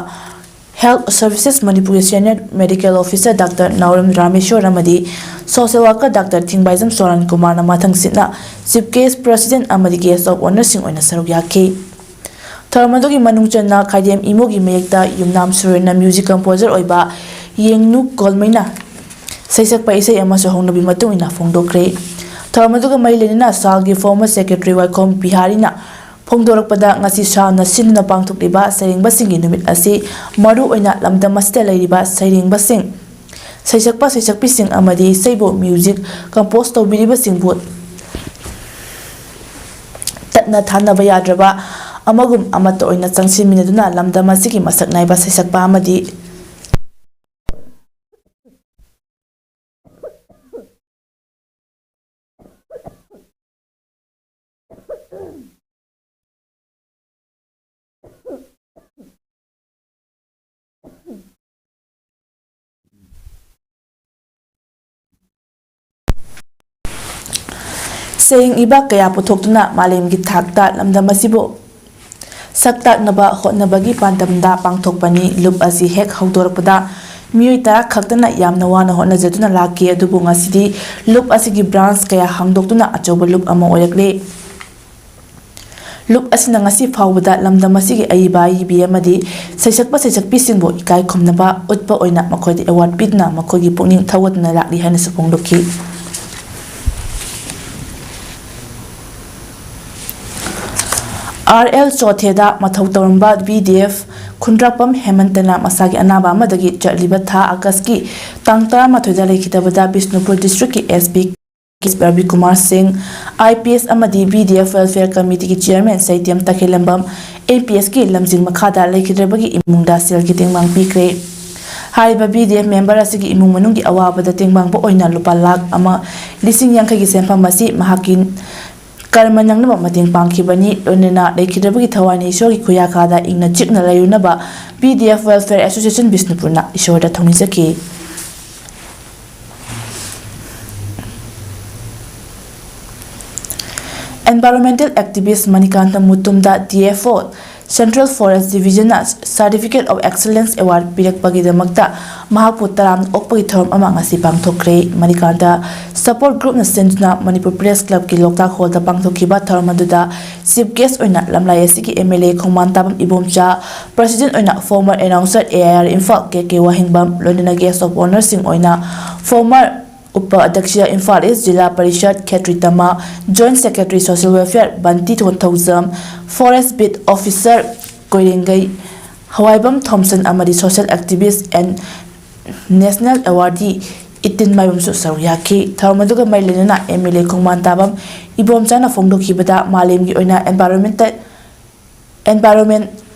health services ꯃꯅꯤꯄꯨꯔꯒꯤ senior medical officer doctor Naorem Rameshor ꯑꯃꯗꯤ social worker doctor Thingbaijam Soran ꯀꯨꯃꯥꯔꯅ ꯃꯊꯪꯁꯤꯠꯅ ꯆꯤꯐ ꯒꯦꯁ ꯄ꯭ꯔꯁꯤꯗꯦꯟꯠ ꯑꯃꯗꯤ ꯒꯦꯁ ꯑꯣꯐ ꯑꯣꯅꯔꯁꯤꯡ ꯑꯣꯏꯅ ꯁꯔꯨꯛ ꯌꯥꯈꯤ꯫ ꯊꯧꯔꯝ ꯑꯗꯨꯒꯤ ꯃꯅꯨꯡ ꯆꯟꯅ ꯈꯥꯏꯗꯦꯝ ꯏꯃꯣꯒꯤ ꯃꯌꯦꯛꯇ ꯌꯨꯝꯅꯥꯝ ꯁꯨꯔꯦꯟꯅ ꯃ꯭ꯌꯨꯖꯤꯛ ꯀꯝꯄꯣꯖꯔ ꯑꯣꯏꯕ ꯌꯦꯡꯅꯨ ꯀꯣꯜꯃꯩꯅ ꯁꯩꯁꯛꯄ ꯏꯁꯩ ꯑꯃꯁꯨ ꯍꯧꯅꯕꯤ ꯃꯇꯨꯡ ꯏꯟꯅ ꯐꯣꯡꯗꯣꯛꯈ꯭ꯔꯦ꯫ ꯊꯧꯔꯝ ꯑꯗꯨꯒ ꯃꯔꯤ ꯂꯩꯅꯅ ꯁꯥꯜꯒꯤ ꯐꯣꯔꯃꯔ ꯁꯦꯀ꯭ꯔꯦꯇꯔꯤ ꯋꯥꯏꯈꯣꯝ ꯕꯤꯍꯥꯔꯤꯅ ꯐꯣꯡꯗꯣꯔꯛꯄꯗ, ꯉꯁꯤ ꯁꯥꯜꯅ ꯁꯤꯟꯗꯨꯅ ꯄꯥꯡꯊꯣꯛꯂꯤꯕ ꯁꯩꯔꯦꯡꯕꯁꯤꯡꯒꯤ ꯅꯨꯃꯤꯠ ꯑꯁꯤ ꯃꯔꯨ ꯑꯣꯏꯅ ꯂꯝꯗꯝ ꯑꯁꯤꯗ ꯂꯩꯔꯤꯕ ꯁꯩꯔꯦꯡꯕꯁꯤꯡ, ꯁꯩꯁꯛꯄ ꯁꯩꯁꯛꯄꯤꯁꯤꯡ ꯑꯃꯗꯤ ꯏꯁꯩꯕꯨ ꯃ꯭ꯌꯨꯖꯤꯛ ꯀꯝꯄꯣꯖ ꯇꯧꯕꯤꯔꯤꯕꯁꯤꯡꯕꯨ ꯇꯠꯅ ꯊꯥꯅꯕ ꯌꯥꯗ꯭ꯔꯕ ꯑꯃꯒꯨꯝ ꯑꯃꯠꯇ ꯑꯣꯏꯅ ꯆꯪꯁꯤꯟꯃꯤꯟꯅꯗꯨꯅ ꯂꯝꯗꯝ ꯑꯁꯤꯒꯤ ꯃꯁꯛ ꯅꯥꯏꯕ ꯁꯩꯁꯛꯄ ꯑꯃꯗꯤ ꯁꯦꯡꯏꯕ ꯀꯌꯥ ꯄꯨꯊꯣꯛꯇꯨꯅ ꯃꯥꯂꯦꯝꯒꯤ ꯊꯥꯛꯇ ꯂꯝꯗꯝ ꯑꯁꯤꯕꯨ ꯁꯛ ꯇꯥꯛꯅꯕ ꯍꯣꯠꯅꯕꯒꯤ ꯄꯥꯟꯗꯝꯗ ꯄꯥꯡꯊꯣꯛꯄꯅꯤ꯫ ꯂꯨꯞ ꯑꯁꯤ ꯍꯦꯛ ꯍꯧꯗꯣꯔꯛꯄꯗ ꯃꯤꯑꯣꯏ ꯇꯔꯥ ꯈꯛꯇꯅ ꯌꯥꯝꯅ ꯋꯥꯅ ꯍꯣꯠꯅꯖꯗꯨꯅ ꯂꯥꯛꯈꯤ, ꯑꯗꯨꯕꯨ ꯉꯁꯤꯗꯤ ꯂꯨꯞ ꯑꯁꯤꯒꯤ ꯕ꯭ꯔꯥꯟꯁ ꯀꯌꯥ ꯍꯥꯡꯗꯣꯛꯇꯨꯅ ꯑꯆꯧꯕ ꯂꯨꯞ ꯑꯃ ꯑꯣꯏꯔꯛꯂꯦ꯫ ꯂꯨꯞ ꯑꯁꯤꯅ ꯉꯁꯤ ꯐꯥꯎꯕꯗ ꯂꯝꯗꯝ ꯑꯁꯤꯒꯤ ꯑꯏꯕ ꯑꯏꯕꯤ ꯑꯃꯗꯤ ꯁꯩꯁꯛꯄ ꯁꯩꯁꯛꯄꯤꯁꯤꯡꯕꯨ ꯏꯀꯥꯏ ꯈꯨꯝꯅꯕ ꯎꯠꯄ ꯑꯣꯏꯅ ꯃꯈꯣꯏꯗ ꯑꯦꯋꯥꯔꯗ ꯄꯤꯗꯨꯅ ꯃꯈꯣꯏꯒꯤ ꯄꯨꯛꯅꯤꯡ ꯊꯧꯒꯠꯇꯨꯅ ꯂꯥꯛꯂꯤ ꯍꯥꯏꯅꯁꯨ ꯐꯣꯡꯗꯣꯛꯈꯤ꯫ ꯑꯥꯔ ꯑꯦꯜ ꯆꯣꯊꯦꯗ ꯃꯊꯧ ꯇꯧꯔꯝꯕ ꯕꯤ ꯗꯤ ꯑꯦꯐ ꯈꯨꯟꯗ꯭ꯔꯥꯛꯄꯝ ꯍꯦꯃꯟꯇꯅ ꯃꯁꯥꯒꯤ ꯑꯅꯥꯕ ꯑꯃꯗꯒꯤ ꯆꯠꯂꯤꯕ ꯊꯥ ꯑꯥꯒꯁꯀꯤ ꯇꯥꯡ ꯇꯔꯥꯃꯥꯊꯣꯏꯗ ꯂꯩꯈꯤꯗꯕꯗ ꯕꯤꯁꯅꯨꯄꯨꯔ ꯗꯤꯁꯇ꯭ꯔꯤꯛꯀꯤ ꯑꯦꯁ ꯄꯤ ꯔꯕꯤꯀꯨꯃꯥꯔ ꯁꯤꯡ, ꯑꯥꯏ ꯄꯤ ꯑꯦꯁ ꯑꯃꯗꯤ ꯕꯤ ꯗꯤ ꯑꯦꯐ ꯋꯦꯜꯐꯤꯌꯔ ꯀꯃꯤꯇꯤꯒꯤ chairman Seitam Takhellambam, M P ꯑꯦꯁꯀꯤ ꯂꯝꯖꯤꯡ ꯃꯈꯥꯗ ꯂꯩꯈꯤꯗ꯭ꯔꯕꯒꯤ ꯏꯃꯨꯡꯗ ꯁꯦꯜꯒꯤ ꯇꯦꯡꯕꯥꯡ ꯄꯤꯈ꯭ꯔꯦ꯫ ꯍꯥꯏꯔꯤꯕ ꯕꯤ ꯗꯤ ꯑꯦꯐ ꯃꯦꯝꯕꯔ ꯑꯁꯤꯒꯤ ꯏꯃꯨꯡ ꯃꯅꯨꯡꯒꯤ ꯑꯋꯥꯕꯗ ꯇꯦꯡꯕꯥꯡꯕ ꯑꯣꯏꯅ ꯂꯨꯄꯥ ꯂꯥꯈ ꯑꯃ ꯂꯤꯁꯤꯡ ꯌꯥꯡꯈꯩꯒꯤ ꯁꯦꯟꯐꯝ ꯑꯁꯤ ꯃꯍꯥꯛꯀꯤ ꯀꯔꯃ ꯅꯪꯅꯕ ꯃꯇꯦꯡ ꯄꯥꯡꯈꯤꯕꯅꯤ꯫ ꯂꯣꯏꯅꯅ ꯂꯩꯈꯤꯗ꯭ꯔꯕꯒꯤ ꯊꯋꯥꯏꯅ ꯏꯁꯣꯔꯒꯤ ꯈꯨꯌꯥꯈꯥꯗ ꯏꯪꯅ ꯆꯤꯛꯅ ꯂꯩꯔꯨꯅꯕ B D F welfare association ꯕꯤꯁꯅꯨꯄꯨꯔꯅ ꯏꯁꯣꯔꯗ ꯊꯧꯅꯤꯖꯈꯤ꯫ Environmental activist ꯃꯅꯤꯀꯥꯟꯇ ꯃꯨꯇꯨꯝꯗ D F O Central Forest Division ꯅ Certificate of Excellence Award ꯄꯤꯔꯛꯄꯒꯤꯗꯃꯛꯇ ꯃꯍꯥꯛꯄꯨ ꯇꯔꯥꯝꯅ ꯑꯣꯛꯄꯒꯤ ꯊꯧꯔꯝ ꯑꯃ ꯉꯁꯤ ꯄꯥꯡꯊꯣꯛꯈ꯭ꯔꯦ꯫ ꯃꯅꯤꯀꯥꯟꯇ Support Group ꯅ ꯁꯤꯟꯗꯨꯅ ꯃꯅꯤꯄꯨꯔ Press Club ꯀꯤ ꯂꯣꯛꯇꯥꯛ ꯍꯣꯜꯗ ꯄꯥꯡꯊꯣꯛꯈꯤꯕ ꯊꯧꯔꯝ ꯑꯗꯨꯗ chief guest ꯑꯣꯏꯅ ꯂꯝꯂꯥꯏ ꯑꯁꯤꯒꯤ M L A Khongman Tabam Ibomcha, President ꯑꯣꯏꯅ former announcer A I R Imphal K K Wahengbam, ꯂꯣꯏꯅꯅ guest of honour ꯁꯤꯡ ꯑꯣꯏꯅ former ꯎꯄ ꯑꯗ꯭ꯌꯛꯁ ꯏꯝꯐꯥꯜ ꯏꯁ ꯖꯤꯂꯥ ꯄꯔꯤꯁꯠ ꯈꯦꯇ꯭ꯔꯤ ꯇꯃꯥ, Joint Secretary Social Welfare Bunty Thonthoujam, Forest Beat Officer Koirengei Hawaibam Thomson ꯑꯃꯗꯤ social activist and national awardee Itin ꯃꯥꯏꯕꯝꯁꯨ ꯁꯔꯨꯛ ꯌꯥꯈꯤ꯫ ꯊꯧꯔꯝ ꯑꯗꯨꯒ ꯃꯔꯤ ꯂꯩꯅꯅ ꯑꯦꯝ ꯑꯦꯜ ꯑꯦ ꯈꯣꯡꯃꯥꯟ ꯇꯥꯕꯝ ꯏꯕꯣꯝꯆꯥꯅ ꯐꯣꯡꯗꯣꯛꯈꯤꯕꯗ, ꯃꯥꯂꯦꯝꯒꯤ ꯑꯣꯏꯅ environment environment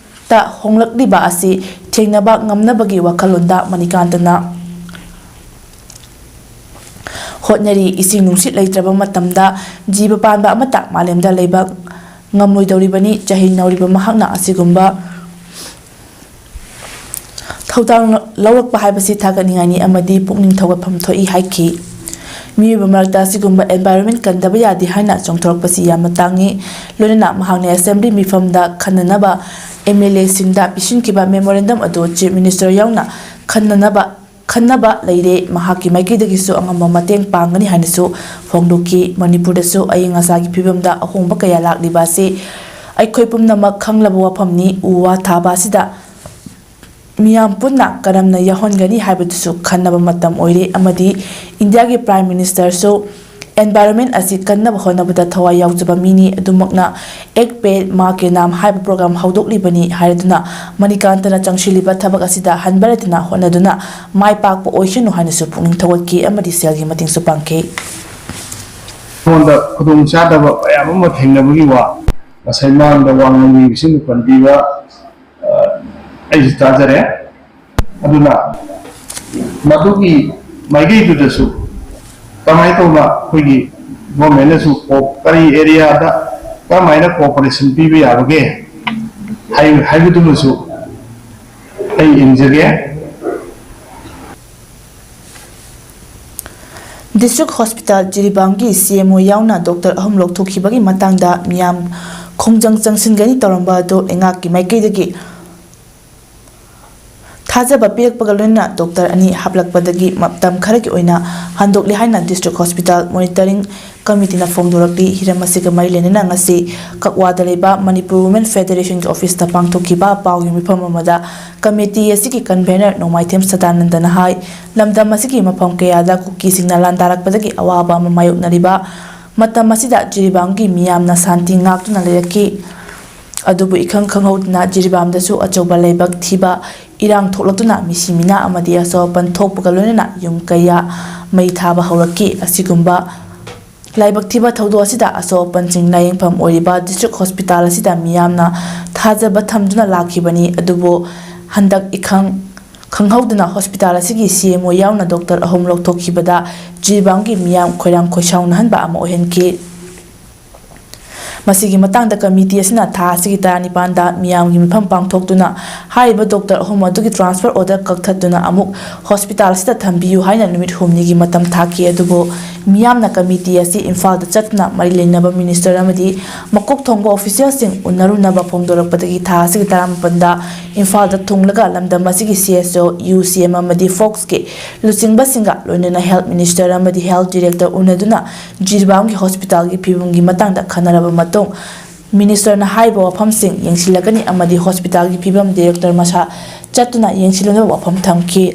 ꯇ ꯍꯣꯡꯂꯛꯂꯤꯕ ꯑꯁꯤ ꯊꯦꯡꯅꯕ ꯉꯝꯅꯕꯒꯤ ꯋꯥꯈꯜꯂꯣꯟꯗ ꯃꯅꯤꯀꯥꯟꯇꯅ ꯍꯣꯠꯅꯔꯤ꯫ ꯏꯁꯤꯡ ꯅꯨꯡꯁꯤꯠ ꯂꯩꯇ꯭ꯔꯕ ꯃꯇꯝꯗ ꯖꯤꯕ ꯄꯥꯟꯕ ꯑꯃꯠꯇ ꯃꯥꯂꯦꯝꯗ ꯂꯩꯕ ꯉꯝꯂꯣꯏꯗꯧꯔꯤꯕꯅꯤ꯫ ꯆꯍꯤ ꯅꯧꯔꯤꯕ ꯃꯍꯥꯛꯅ ꯑꯁꯤꯒꯨꯝꯕ ꯊꯧꯗꯥꯡ ꯂꯧꯔꯛꯄ ꯍꯥꯏꯕꯁꯤ ꯊꯥꯒꯠꯅꯤꯡꯉꯥꯏꯅꯤ ꯑꯃꯗꯤ ꯄꯨꯛꯅꯤꯡ ꯊꯧꯒꯠꯐꯝ ꯊꯣꯛꯏ ꯍꯥꯏꯈꯤ꯫ ꯃꯤꯑꯣꯏꯕ ꯃꯔꯛꯇ ꯑꯁꯤꯒꯨꯝꯕ environment ꯀꯟꯗꯕ ꯌꯥꯗꯦ ꯍꯥꯏꯅ ꯆꯣꯡꯊꯣꯔꯛꯄꯁꯤ ꯌꯥꯝꯅ ꯇꯥꯡꯏ꯫ ꯂꯣꯏꯅꯅ ꯃꯍꯥꯛꯅ assembly ꯃꯤꯐꯝꯗ ꯈꯟꯅꯅꯕ MLAꯁꯤꯡꯗ ꯄꯤꯁꯤꯟꯈꯤꯕ memorandum ꯑꯗꯨ Chief Minister ꯌꯥꯎꯅ ꯈꯟꯅꯅꯕ, ꯈꯟꯅꯕ ꯂꯩꯔꯦ꯫ ꯃꯍꯥꯛꯀꯤ ꯃꯥꯏꯀꯩꯗꯒꯤꯁꯨ ꯑꯉꯝꯕ ꯃꯇꯦꯡ ꯄꯥꯡꯒꯅꯤ ꯍꯥꯏꯅꯁꯨ ꯐꯣꯡꯗꯣꯛꯈꯤ꯫ ꯃꯅꯤꯄꯨꯔꯗꯁꯨ ꯑꯏꯪ ꯑꯁꯥꯒꯤ ꯐꯤꯕꯝꯗ ꯑꯍꯣꯡꯕ ꯀꯌꯥ ꯂꯥꯛꯂꯤꯕ ꯑꯁꯤ ꯑꯩꯈꯣꯏ ꯄꯨꯝꯅꯃꯛ ꯈꯪꯂꯕ ꯋꯥꯐꯝꯅꯤ꯫ ꯎ ꯋꯥ ꯊꯥꯕ ꯑꯁꯤꯗ ꯃꯤꯌꯥꯝ ꯄꯨꯟꯅ ꯀꯔꯝꯅ ꯌꯥꯎꯍꯟꯒꯅꯤ ꯍꯥꯏꯕꯗꯨꯁꯨ ꯈꯟꯅꯕ ꯃꯇꯝ ꯑꯣꯏꯔꯦ ꯑꯃꯗꯤ ꯏꯟꯗꯤꯌꯥꯒꯤ Prime Ministerꯁꯨ environment ꯑꯁꯤ ꯀꯟꯅꯕ ꯍꯣꯠꯅꯕꯗ ꯊꯋꯥꯏ ꯌꯥꯎꯖꯕ ꯃꯤꯅꯤ꯫ ꯑꯗꯨꯃꯛꯅ ꯑꯦꯛ ꯄꯦꯗ ꯃꯥ ꯀꯦ ꯅꯥꯝ ꯍꯥꯏꯕ program ꯍꯧꯗꯣꯛꯂꯤꯕꯅꯤ ꯍꯥꯏꯔꯗꯨꯅ ꯃꯅꯤꯀꯥꯟꯇꯅ ꯆꯪꯁꯤꯜꯂꯤꯕ ꯊꯕꯛ ꯑꯁꯤꯗ ꯍꯟꯕ ꯂꯩꯇꯅ ꯍꯣꯠꯅꯗꯨꯅ ꯃꯥꯏ ꯄꯥꯛꯄ ꯑꯣꯏꯁꯅꯨ ꯍꯥꯏꯅꯁꯨ ꯄꯨꯛꯅꯤꯡ ꯊꯧꯒꯠꯈꯤ ꯑꯃꯗꯤ ꯁꯦꯜꯒꯤ ꯃꯇꯦꯡꯁꯨ ꯄꯥꯡꯈꯤ꯫ ꯑꯩꯉꯣꯟꯗ ꯈꯨꯗꯣꯡꯆꯥꯗꯕ ꯃꯌꯥꯝ ꯑꯃ ꯊꯦꯡꯅꯕꯒꯤ ꯋꯥ ꯉꯁꯥꯏ ꯃꯥꯡꯗ ꯋꯥ ꯉꯥꯡꯕꯤꯕꯁꯤꯡꯅ ꯄꯟꯕꯤꯕ, ꯑ, ꯑꯩꯁꯨ ꯇꯥꯖꯔꯦ꯫ ꯑꯗꯨꯅ ꯃꯗꯨꯒꯤ ꯃꯥꯏꯀꯩꯗꯨꯗꯁꯨ ꯀꯃꯥꯏꯅ ꯇꯧꯅ ꯑꯩꯈꯣꯏꯒꯤ governmentꯅꯁꯨ ꯀꯣ-, ꯀꯔꯤ areaꯗ ꯀꯔꯝꯍꯥꯏꯅ cooperation ꯄꯤꯕ ꯌꯥꯕꯒꯦ ꯍꯥꯏ-, ꯍꯥꯏꯕꯗꯨꯃꯁꯨ ꯑꯩ ꯌꯦꯡꯖꯒꯦ꯫ District Hospital ꯖꯤꯔꯤꯕꯥꯝꯒꯤ CMO ꯌꯥꯎꯅ doctor ꯑꯍꯨꯝ ꯂꯧꯊꯣꯛꯈꯤꯕꯒꯤ ꯃꯇꯥꯡꯗ ꯃꯤꯌꯥꯝ ꯈꯣꯡꯖꯪ ꯆꯪꯁꯤꯟꯒꯅꯤ ꯇꯧꯔꯝꯕ ꯑꯗꯨ ꯂꯩꯉꯥꯛꯀꯤ ꯃꯥꯏꯀꯩꯗꯒꯤ ꯊꯥꯖꯕ ꯄꯤꯔꯛꯄꯒ ꯂꯣꯏꯅꯅ doctor ꯑꯅꯤ ꯍꯥꯞꯂꯛꯄꯗꯒꯤ ꯃꯇꯝ ꯈꯔꯒꯤ ꯑꯣꯏꯅ ꯍꯟꯗꯣꯛꯂꯦ ꯍꯥꯏꯅ District Hospital Monitoring Committeeꯅ ꯐꯣꯡꯗꯣꯔꯛꯂꯤ꯫ ꯍꯤꯔꯝ ꯑꯁꯤꯒ ꯃꯔꯤ ꯂꯩꯅꯅ ꯉꯁꯤ ꯀꯛꯋꯥꯗ ꯂꯩꯕ Manipur Women Federationꯒꯤ officeꯇ ꯄꯥꯡꯊꯣꯛꯈꯤꯕ ꯄꯥꯎꯒꯤ ꯃꯤꯐꯝ ꯑꯃꯗ committee ꯑꯁꯤꯒꯤ convener ꯅꯣꯡꯃꯥꯏꯊꯦꯝ ꯁꯗꯥꯅꯟꯗꯅ ꯍꯥꯏ, ꯂꯝꯗꯝ ꯑꯁꯤꯒꯤ ꯃꯐꯝ ꯀꯌꯥꯗ ꯀꯨꯀꯤꯁꯤꯡꯅ ꯂꯥꯟꯗꯥꯔꯛꯄꯗꯒꯤ ꯑꯋꯥꯕ ꯑꯃ ꯃꯥꯌꯣꯛꯅꯔꯤꯕ ꯃꯇꯝ ꯑꯁꯤꯗ ꯖꯤꯔꯤꯕꯥꯝꯒꯤ ꯃꯤꯌꯥꯝꯅ ꯁꯥꯟꯇꯤ ꯉꯥꯛꯇꯨꯅ ꯂꯩꯔꯛꯈꯤ꯫ ꯑꯗꯨꯕꯨ ꯏꯈꯪ ꯈꯪꯍꯧꯗꯅ ꯖꯤꯔꯤꯕꯥꯝꯗꯁꯨ ꯑꯆꯧꯕ ꯂꯥꯏꯕꯛ ꯊꯤꯕ ꯏꯔꯥꯡ ꯊꯣꯛꯂꯛꯇꯨꯅ ꯃꯤꯁꯤ ꯃꯤꯅꯥ ꯑꯃꯗꯤ ꯑꯁꯣꯛ ꯑꯄꯟ ꯊꯣꯛꯄꯒ ꯂꯣꯏꯅꯅ ꯌꯨꯝ ꯀꯌꯥ ꯃꯩ ꯊꯥꯕ ꯍꯧꯔꯛꯈꯤ꯫ ꯑꯁꯤꯒꯨꯝꯕ ꯂꯥꯏꯕꯛ ꯊꯤꯕ ꯊꯧꯗꯣꯛ ꯑꯁꯤꯗ ꯑꯁꯣꯛ ꯑꯄꯟꯁꯤꯡ ꯂꯥꯌꯦꯡꯐꯝ ꯑꯣꯏꯔꯤꯕ District Hospital ꯑꯁꯤꯗ ꯃꯤꯌꯥꯝꯅ ꯊꯥꯖꯕ ꯊꯝꯗꯨꯅ ꯂꯥꯛꯈꯤꯕꯅꯤ꯫ ꯑꯗꯨꯕꯨ ꯍꯟꯗꯛ ꯏꯈꯪ ꯈꯪꯍꯧꯗꯅ hospital ꯑꯁꯤꯒꯤ CMO ꯌꯥꯎꯅ doctor ꯑꯍꯨꯝ ꯂꯧꯊꯣꯛꯈꯤꯕꯗ ꯖꯤꯔꯤꯕꯥꯝꯒꯤ ꯃꯤꯌꯥꯝ ꯈꯣꯏꯔꯥꯡ ꯈꯣꯏꯁꯥꯎꯅꯍꯟꯕ ꯑꯃ ꯑꯣꯏꯍꯟꯈꯤ꯫ ꯃꯁꯤꯒꯤ ꯃꯇꯥꯡꯗ ꯀꯃꯤꯇꯤ ꯑꯁꯤꯅ ꯊꯥ ꯑꯁꯤꯒꯤ ꯇꯔꯥꯅꯤꯄꯥꯟꯗ ꯃꯤꯌꯥꯝꯒꯤ ꯃꯤꯐꯝ ꯄꯥꯡꯊꯣꯛꯇꯨꯅ ꯍꯥꯏꯔꯤꯕ ꯗꯣꯛꯇꯔ ꯑꯍꯨꯝ ꯑꯗꯨꯒꯤ transfer order ꯀꯛꯊꯠꯇꯨꯅ ꯑꯃꯨꯛ ꯍꯣꯁꯄꯤꯇꯥꯜ ꯑꯁꯤꯗ ꯊꯝꯕꯤꯌꯨ ꯍꯥꯏꯅ ꯅꯨꯃꯤꯠ ꯍꯨꯝꯅꯤꯒꯤ ꯃꯇꯝ ꯊꯥꯈꯤ꯫ ꯑꯗꯨꯕꯨ ꯃꯤꯌꯥꯝꯅ ꯀꯃꯤꯇꯤ ꯑꯁꯤ ꯏꯝꯐꯥꯜꯗ ꯆꯠꯇꯨꯅ ꯃꯔꯤ ꯂꯩꯅꯕ ꯃꯤꯅꯤꯁꯇꯔ ꯑꯃꯗꯤ ꯃꯀꯣꯛ ꯊꯣꯡꯕ ꯑꯣꯐꯤꯁꯤꯌꯦꯜꯁꯤꯡ ꯎꯅꯔꯨꯅꯕ ꯐꯣꯡꯗꯣꯔꯛꯄꯗꯒꯤ ꯊꯥ ꯑꯁꯤꯒꯤ ꯇꯔꯥꯃꯥꯄꯟꯗ ꯏꯝꯐꯥꯜꯗ ꯊꯨꯡꯂꯒ ꯂꯝꯗꯝ ꯑꯁꯤꯒꯤ CSO, UCM ꯑꯃꯗꯤ ꯐꯣꯛꯁꯀꯤ ꯂꯨꯆꯤꯡꯕꯁꯤꯡꯒ ꯂꯣꯏꯅꯅ ꯍꯦꯜꯊ ꯃꯤꯅꯤꯁꯇꯔ ꯑꯃꯗꯤ ꯍꯦꯜꯊ ꯗꯤꯔꯦꯛꯇꯔ ꯎꯅꯗꯨꯅ ꯖꯤꯔꯤꯕꯥꯝꯒꯤ ꯍꯣꯁꯄꯤꯇꯥꯜꯒꯤ ꯐꯤꯕꯝꯒꯤ ꯃꯇꯥꯡꯗ ꯈꯟꯅꯔꯕ ꯃꯇꯨꯡ, ꯃꯤꯅꯤꯁꯇꯔꯅ ꯍꯥꯏꯔꯤꯕ ꯋꯥꯐꯝꯁꯤꯡ ꯌꯦꯡꯁꯤꯜꯂꯒꯅꯤ ꯑꯃꯗꯤ ꯍꯣꯁꯄꯤꯇꯥꯜꯒꯤ ꯐꯤꯕꯝ ꯗꯤꯔꯦꯛꯇꯔ ꯃꯁꯥ ꯆꯠꯇꯨꯅ ꯌꯦꯡꯁꯤꯜꯂꯅꯕ ꯋꯥꯐꯝ ꯊꯝꯈꯤ꯫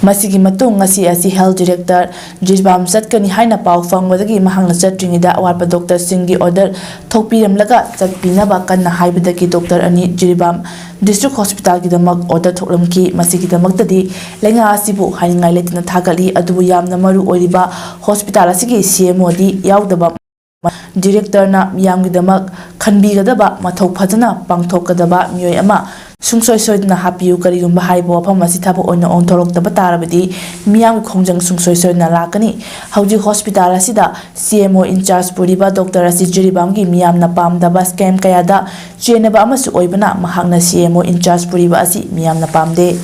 ꯃꯁꯤꯒꯤ ꯃꯇꯨꯡ ꯉꯁꯤ ꯑꯁꯤ ꯍꯦꯜꯊ ꯗꯤꯔꯦꯛꯇꯔ ꯖꯤꯔꯤꯕꯥꯝ ꯆꯠꯀꯅꯤ ꯍꯥꯏꯅ ꯄꯥꯎ ꯐꯪꯕꯗꯒꯤ ꯃꯍꯥꯛꯅ ꯆꯠꯇ꯭ꯔꯤꯉꯩꯗ ꯑꯋꯥꯠꯄ ꯗꯣꯛꯇꯔꯁꯤꯡꯒꯤ order ꯊꯣꯛꯄꯤꯔꯝꯂꯒ ꯆꯠꯄꯤꯅꯕ ꯀꯟꯅ ꯍꯥꯏꯕꯗꯒꯤ ꯗꯣꯛꯇꯔ ꯑꯅꯤ ꯖꯤꯔꯤꯕꯥꯝ ꯗꯤꯁꯇ꯭ꯔꯤꯛ ꯍꯣꯁꯄꯤꯇꯥꯜꯒꯤꯗꯃꯛ order ꯊꯣꯛꯂꯝꯈꯤ꯫ ꯃꯁꯤꯒꯤꯗꯃꯛꯇꯗꯤ ꯂꯩꯉꯥꯛ ꯑꯁꯤꯕꯨ ꯍꯥꯏꯅꯤꯡꯉꯥꯏ ꯂꯩꯇꯅ ꯊꯥꯒꯠꯂꯤ꯫ ꯑꯗꯨꯕꯨ ꯌꯥꯝꯅ ꯃꯔꯨ ꯑꯣꯏꯔꯤꯕ ꯍꯣꯁꯄꯤꯇꯥꯜ ꯑꯁꯤꯒꯤ CMOꯗꯤ ꯌꯥꯎꯗꯕ ꯗꯤꯔꯦꯛꯇꯔꯅ ꯃꯤꯌꯥꯝꯒꯤꯗꯃꯛ ꯈꯟꯕꯤꯒꯗꯕ, ꯃꯊꯧ ꯐꯖꯅ ꯄꯥꯡꯊꯣꯛꯀꯗꯕ ꯃꯤꯑꯣꯏ ꯑꯃ ꯁꯨꯡꯁꯣꯏ ꯁꯣꯏꯗꯅ ꯍꯥꯞꯄꯤꯌꯨ꯫ ꯀꯔꯤꯒꯨꯝꯕ ꯍꯥꯏꯔꯤꯕ ꯋꯥꯐꯝ ꯑꯁꯤ ꯊꯕꯛ ꯑꯣꯏꯅ ꯑꯣꯟꯊꯣꯔꯛꯇꯕ ꯇꯥꯔꯕꯗꯤ ꯃꯤꯌꯥꯝꯒꯤ ꯈꯣꯡꯖꯪ ꯁꯨꯡꯁꯣꯏ ꯁꯣꯏꯗꯅ ꯂꯥꯛꯀꯅꯤ꯫ ꯍꯧꯖꯤꯛ ꯍꯣꯁꯄꯤꯇꯥꯜ ꯑꯁꯤꯗ CMO in charge ꯄꯨꯔꯤꯕ ꯗꯣꯛꯇꯔ ꯑꯁꯤ ꯖꯤꯔꯤꯕꯥꯝꯒꯤ ꯃꯤꯌꯥꯝꯅ ꯄꯥꯝꯗꯕ scam ꯀꯌꯥꯗ ꯆꯦꯟꯅꯕ ꯑꯃꯁꯨ ꯑꯣꯏꯕꯅ ꯃꯍꯥꯛꯅ CMO in charge ꯄꯨꯔꯤꯕ ꯑꯁꯤ ꯃꯤꯌꯥꯝꯅ ꯄꯥꯝꯗꯦ꯫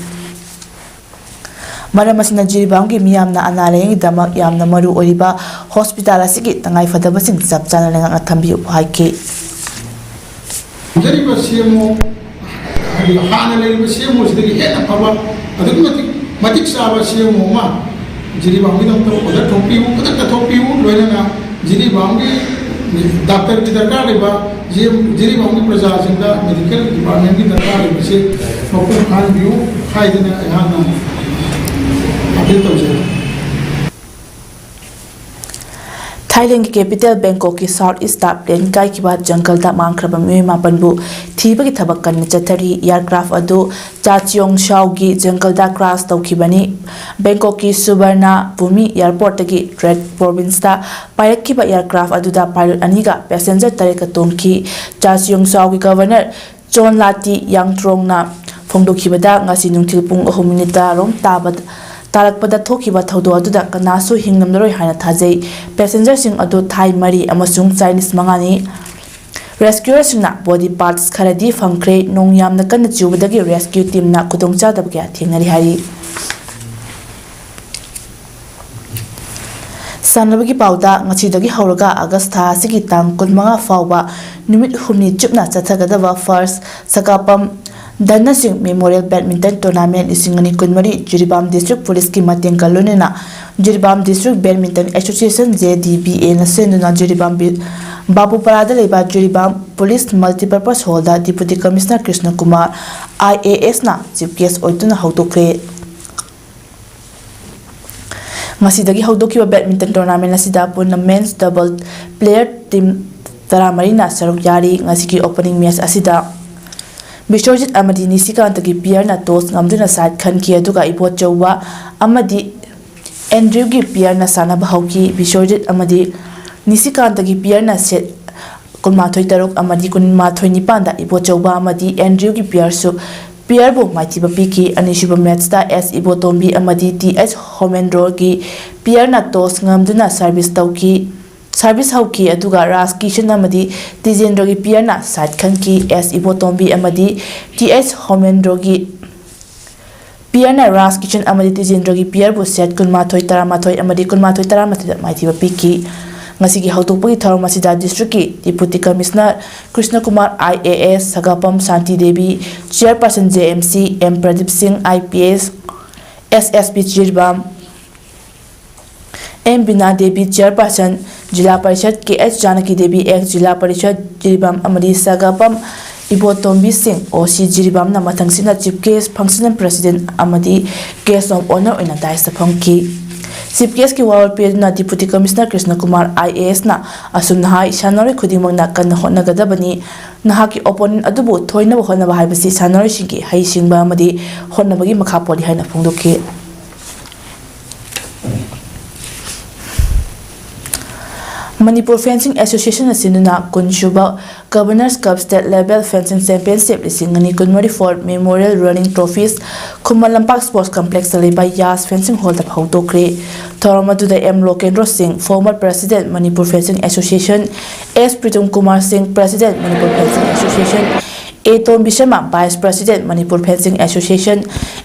ꯃꯔꯝ ꯑꯁꯤꯅ ꯖꯤꯔꯤꯕꯥꯝꯒꯤ ꯃꯤꯌꯥꯝꯅ ꯑꯅꯥ ꯂꯥꯌꯦꯡꯒꯤꯗꯃꯛ ꯌꯥꯝꯅ ꯃꯔꯨ ꯑꯣꯏꯔꯤꯕ ꯍꯣꯁꯄꯤꯇꯥꯜ ꯑꯁꯤꯒꯤ ꯇꯉꯥꯏꯐꯗꯕꯁꯤꯡ ꯆꯞ ꯆꯥꯅ ꯂꯩꯉꯥꯛꯅ ꯊꯝꯕꯤꯌꯨ ꯍꯥꯏꯈꯤ꯫ ꯍꯧꯖꯔꯤꯕ CMO, ꯍꯥꯏꯗꯤ ꯍꯥꯟꯅ ꯂꯩꯔꯤꯕ CMOꯁꯤꯗꯒꯤ ꯍꯦꯟꯅ ꯐꯕ, ꯑꯗꯨꯛꯀꯤ ꯃꯇꯤꯛ ꯃꯇꯤꯛ ꯆꯥꯕ CMO ꯑꯃ ꯖꯤꯔꯤꯕꯥꯝꯒꯤꯗꯃꯛꯇ order ꯊꯣꯛꯄꯤꯌꯨ, ꯈꯨꯗꯛꯇ ꯊꯣꯛꯄꯤꯌꯨ, ꯂꯣꯏꯅꯅ ꯖꯤꯔꯤꯕꯥꯝꯒꯤ ꯗꯥꯛꯇꯔꯒꯤ ꯗꯔꯀꯥꯔ ꯂꯩꯕ, ꯖꯤ-, ꯖꯤꯔꯤꯕꯥꯝꯒꯤ ꯄ꯭ꯔꯖꯥꯁꯤꯡꯗ medical departmentꯀꯤ ꯗꯔꯀꯥꯔ ꯂꯩꯕꯁꯤ ꯃꯄꯨꯡ ꯐꯥꯍꯟꯕꯤꯌꯨ ꯍꯥꯏꯗꯅ ꯑꯩꯍꯥꯛꯅ appeal ꯇꯧꯖꯔꯤ꯫ ꯊꯥꯏꯂꯦꯟꯒꯤ capital ꯕꯦꯡꯀꯣꯛꯀꯤ South East ꯇ plane ꯀꯥꯏꯈꯤꯕ ꯖꯪꯒꯜꯗ ꯃꯥꯡꯈ꯭ꯔꯕ ꯃꯤꯑꯣꯏ ꯃꯥꯄꯟꯕꯨ ꯊꯤꯕꯒꯤ ꯊꯕꯛ ꯀꯟꯅ ꯆꯠꯊꯔꯤ꯫ Aircraft ꯑꯗꯨ ꯆꯥꯆꯤꯌꯣꯡꯁꯥꯎꯒꯤ ꯖꯪꯒꯜꯗ crash ꯇꯧꯈꯤꯕꯅꯤ꯫ ꯕꯦꯡꯀꯣꯛꯀꯤ ꯁꯨꯕꯔꯅꯥ ꯚꯨꯃꯤ airportꯇꯒꯤ Tet provinceꯇ ꯄꯥꯏꯔꯛꯈꯤꯕ aircraft ꯑꯗꯨꯗ pilot ꯑꯅꯤꯒ passenger ꯇꯔꯦꯠꯀ ꯇꯣꯡꯈꯤ꯫ ꯆꯥꯆꯤꯌꯣꯡꯁꯥꯎꯒꯤ governor ꯆꯣꯟ ꯂꯥꯇꯤ ꯌꯥꯡꯇ꯭ꯔꯣꯡꯅ ꯐꯣꯡꯗꯣꯛꯈꯤꯕꯗ, ꯉꯁꯤ ꯅꯨꯡꯊꯤꯜ ꯄꯨꯡ ꯑꯍꯨꯝ minute ꯇꯔꯥꯔꯣꯝ ꯇꯥꯕ ꯇꯥꯔꯛꯄꯗ ꯊꯣꯛꯈꯤꯕ ꯊꯧꯗꯣꯛ ꯑꯗꯨꯗ ꯀꯅꯥꯁꯨ ꯍꯤꯡꯂꯝꯂꯔꯣꯏ ꯍꯥꯏꯅ ꯊꯥꯖꯩ꯫ Passengerꯁꯤꯡ ꯑꯗꯨ Thai ꯃꯔꯤ ꯑꯃꯁꯨꯡ Chinese ꯃꯉꯥꯅꯤ꯫ Rescuerꯁꯤꯡꯅ body parts ꯈꯔꯗꯤ ꯐꯪꯈ꯭ꯔꯦ꯫ ꯅꯣꯡ ꯌꯥꯝꯅ ꯀꯟꯅ ꯆꯨꯕꯗꯒꯤ rescue teamꯅ ꯈꯨꯗꯣꯡꯆꯥꯗꯕ ꯀꯌꯥ ꯊꯦꯡꯅꯔꯤ ꯍꯥꯏꯔꯤ꯫ ꯁꯥꯟꯅꯕꯒꯤ ꯄꯥꯎꯗ, ꯉꯁꯤꯗꯒꯤ ꯍꯧꯔꯒ August ꯊꯥ ꯑꯁꯤꯒꯤ ꯇꯥꯡ ꯀꯨꯟꯃꯉꯥ ꯐꯥꯎꯕ ꯅꯨꯃꯤꯠ ꯍꯨꯝꯅꯤ ꯆꯨꯞꯅ ꯆꯠꯊꯒꯗꯕ First ꯁꯀꯥꯄꯝ ꯙꯟꯅ ꯁꯤꯡ Memorial Badminton Tournament ꯂꯤꯁꯤꯡ ꯑꯅꯤ ꯀꯨꯟꯃꯔꯤ ꯖꯤꯔꯤꯕꯥꯝ District Policeꯀꯤ ꯃꯇꯦꯡꯒ ꯂꯣꯏꯅꯅ ꯖꯤꯔꯤꯕꯥꯝ District Badminton Association, JDBAꯅ ꯁꯤꯟꯗꯨꯅ ꯖꯤꯔꯤꯕꯥꯝ ꯕꯤ-, ꯕꯥꯕꯨꯄꯥꯔꯥꯗ ꯂꯩꯕ Jiribam Police Multipurpose Hallꯗ Deputy Commissioner Krishna Kumar, IASꯅ chief guest ꯑꯣꯏꯗꯨꯅ ꯍꯧꯗꯣꯛꯈ꯭ꯔꯦ꯫ ꯉꯁꯤꯗꯒꯤ ꯍꯧꯗꯣꯛꯈꯤꯕ badminton tournament ꯑꯁꯤꯗ ꯄꯨꯟꯅ men's double player team ꯇꯔꯥꯃꯔꯤꯅ ꯁꯔꯨꯛ ꯌꯥꯔꯤ꯫ ꯉꯁꯤꯒꯤ opening match ꯑꯁꯤꯗ ꯕꯤꯁ꯭ꯋꯖꯤꯠ ꯑꯃꯗꯤ ꯅꯤꯁꯤꯀꯥꯟꯇꯒꯤ playerꯅ toss ꯉꯝꯗꯨꯅ side ꯈꯟꯈꯤ, ꯑꯗꯨꯒ ꯏꯕꯣꯆꯧꯕ ꯑꯃꯗꯤ ꯑꯦꯟꯗ꯭ꯔꯤꯌꯨꯒꯤ playerꯅ ꯁꯥꯟꯅꯕ ꯍꯧꯈꯤ꯫ ꯕꯤꯁ꯭ꯋꯖꯤꯠ ꯑꯃꯗꯤ ꯅꯤꯁꯤꯀꯥꯟꯇꯒꯤ playerꯅ set ꯀꯨꯟꯃꯥꯊꯣꯏ ꯇꯔꯨꯛ ꯑꯃꯗꯤ ꯀꯨꯟꯃꯥꯊꯣꯏ ꯅꯤꯄꯥꯟꯗ ꯏꯕꯣꯆꯧꯕ ꯑꯃꯗꯤ ꯑꯦꯟꯗ꯭ꯔꯤꯌꯨꯒꯤ playerꯁꯨ playerꯕꯨ ꯃꯥꯏꯊꯤꯕ ꯄꯤꯈꯤ꯫ ꯑꯅꯤꯁꯨꯕ matchꯇ S ꯏꯕꯣꯇꯣꯝꯕꯤ ꯑꯃꯗꯤ TH ꯍꯣꯃꯦꯟꯗ꯭ꯔꯣꯒꯤ playerꯅ toss ꯉꯝꯗꯨꯅ service ꯇꯧꯈꯤ꯫ Service ꯍꯧꯈꯤ, ꯑꯗꯨꯒ ꯔꯥꯖ ꯀꯤꯁꯟ ꯑꯃꯗꯤ ꯇꯤꯖꯦꯟꯗ꯭ꯔꯒꯤ playerꯅ side ꯈꯟꯈꯤ꯫ S ꯏꯕꯣꯇꯣꯝꯕꯤ ꯑꯃꯗꯤ TH ꯍꯣꯃꯦꯟꯗ꯭ꯔꯣꯒꯤ playerꯅ ꯔꯥꯖ ꯀꯤꯁꯟ ꯑꯃꯗꯤ ꯇꯤꯖꯦꯟꯗ꯭ꯔꯒꯤ playerꯕꯨ set ꯀꯨꯟꯃꯥꯊꯣꯏ ꯇꯔꯥꯃꯥꯊꯣꯏ ꯑꯃꯗꯤ ꯀꯨꯟꯃꯥꯊꯣꯏ ꯇꯔꯥꯃꯥꯊꯣꯏꯗ ꯃꯥꯏꯊꯤꯕ ꯄꯤꯈꯤ꯫ ꯉꯁꯤꯒꯤ ꯍꯧꯗꯣꯛꯄꯒꯤ ꯊꯧꯔꯝ ꯑꯁꯤꯗ districtꯀꯤ Deputy Commissioner Krishna Kumar IAS, ꯁꯒꯥꯄꯝ ꯁꯥꯟꯇꯤ Devi, chairperson JMC, M Pradeep ꯁꯤꯡ, IPS, SSP ꯖꯤꯔꯤꯕꯥꯝ, M ꯕꯤꯅꯥ ꯗꯦꯕꯤ, chairperson ꯖꯤꯂꯥ ꯄꯔꯤꯁꯗ, KH ꯖꯥꯅꯀꯤ ꯗꯦꯕꯤ, ex ꯖꯤꯂꯥ ꯄꯔꯤꯁꯗ ꯖꯤꯔꯤꯕꯥꯝ, ꯑꯃꯗꯤ ꯁꯒꯥꯄꯝ ꯏꯕꯣꯇꯣꯝꯕꯤ ꯁꯤꯡ, OC ꯖꯤꯔꯤꯕꯥꯝꯅ ꯃꯊꯪꯁꯤꯠꯅ chief guest, functional president ꯑꯃꯗꯤ guest of honour ꯑꯣꯏꯅ dais ꯐꯝꯈꯤ꯫ Chief guestꯀꯤ ꯋꯥꯔꯣꯜ ꯄꯤꯗꯨꯅ Deputy Commissioner ꯀ꯭ꯔꯤꯁꯅ ꯀꯨꯃꯥꯔ IASꯅ ꯑꯁꯨꯝꯅ ꯍꯥꯏ, ꯁꯥꯟꯅꯔꯣꯏ ꯈꯨꯗꯤꯡꯃꯛꯅ ꯀꯟꯅ ꯍꯣꯠꯅꯒꯗꯕꯅꯤ꯫ ꯅꯍꯥꯛꯀꯤ opponent ꯑꯗꯨꯕꯨ ꯊꯣꯏꯅꯕ ꯍꯣꯠꯅꯕ ꯍꯥꯏꯕꯁꯤ ꯁꯥꯟꯅꯔꯣꯏꯁꯤꯡꯒꯤ ꯍꯩꯁꯤꯡꯕ ꯑꯃꯗꯤ ꯍꯣꯠꯅꯕꯒꯤ ꯃꯈꯥ ꯄꯣꯜꯂꯤ ꯍꯥꯏꯅ ꯐꯣꯡꯗꯣꯛꯈꯤ꯫ ꯃꯅꯤꯄꯨꯔ ꯐꯦꯟꯁꯤꯡ ꯑꯦꯁꯣꯁꯤꯌꯦꯁꯟꯅ ꯁꯤꯟꯗꯨꯅ ꯀꯨꯟꯁꯨꯕ Governors Cup State Level Fencing Championship ꯂꯤꯁꯤꯡ ꯑꯅꯤ ꯀꯨꯟꯃꯔꯤ Fourth Memorial Running Trophies Khuman Lampak Sports Complex ꯇ ꯂꯩꯕ ꯌꯥꯁ ꯐꯦꯟꯁꯤꯡ ꯍꯣꯜꯗ ꯍꯧꯗꯣꯛꯈ꯭ꯔꯦ꯫ ꯊꯧꯔꯝ ꯑꯗꯨꯗ ꯑꯦꯝ ꯂꯣꯀꯦꯟꯗ꯭ꯔꯣ ꯁꯤꯡ, former president Manipur Fencing Association, ꯑꯦꯁ ꯄ꯭ꯔꯤꯇꯝ ꯀꯨꯃꯥꯔ ꯁꯤꯡ, president Manipur Fencing Association, A Tombi Sharma, vice president Manipur Fencing Association,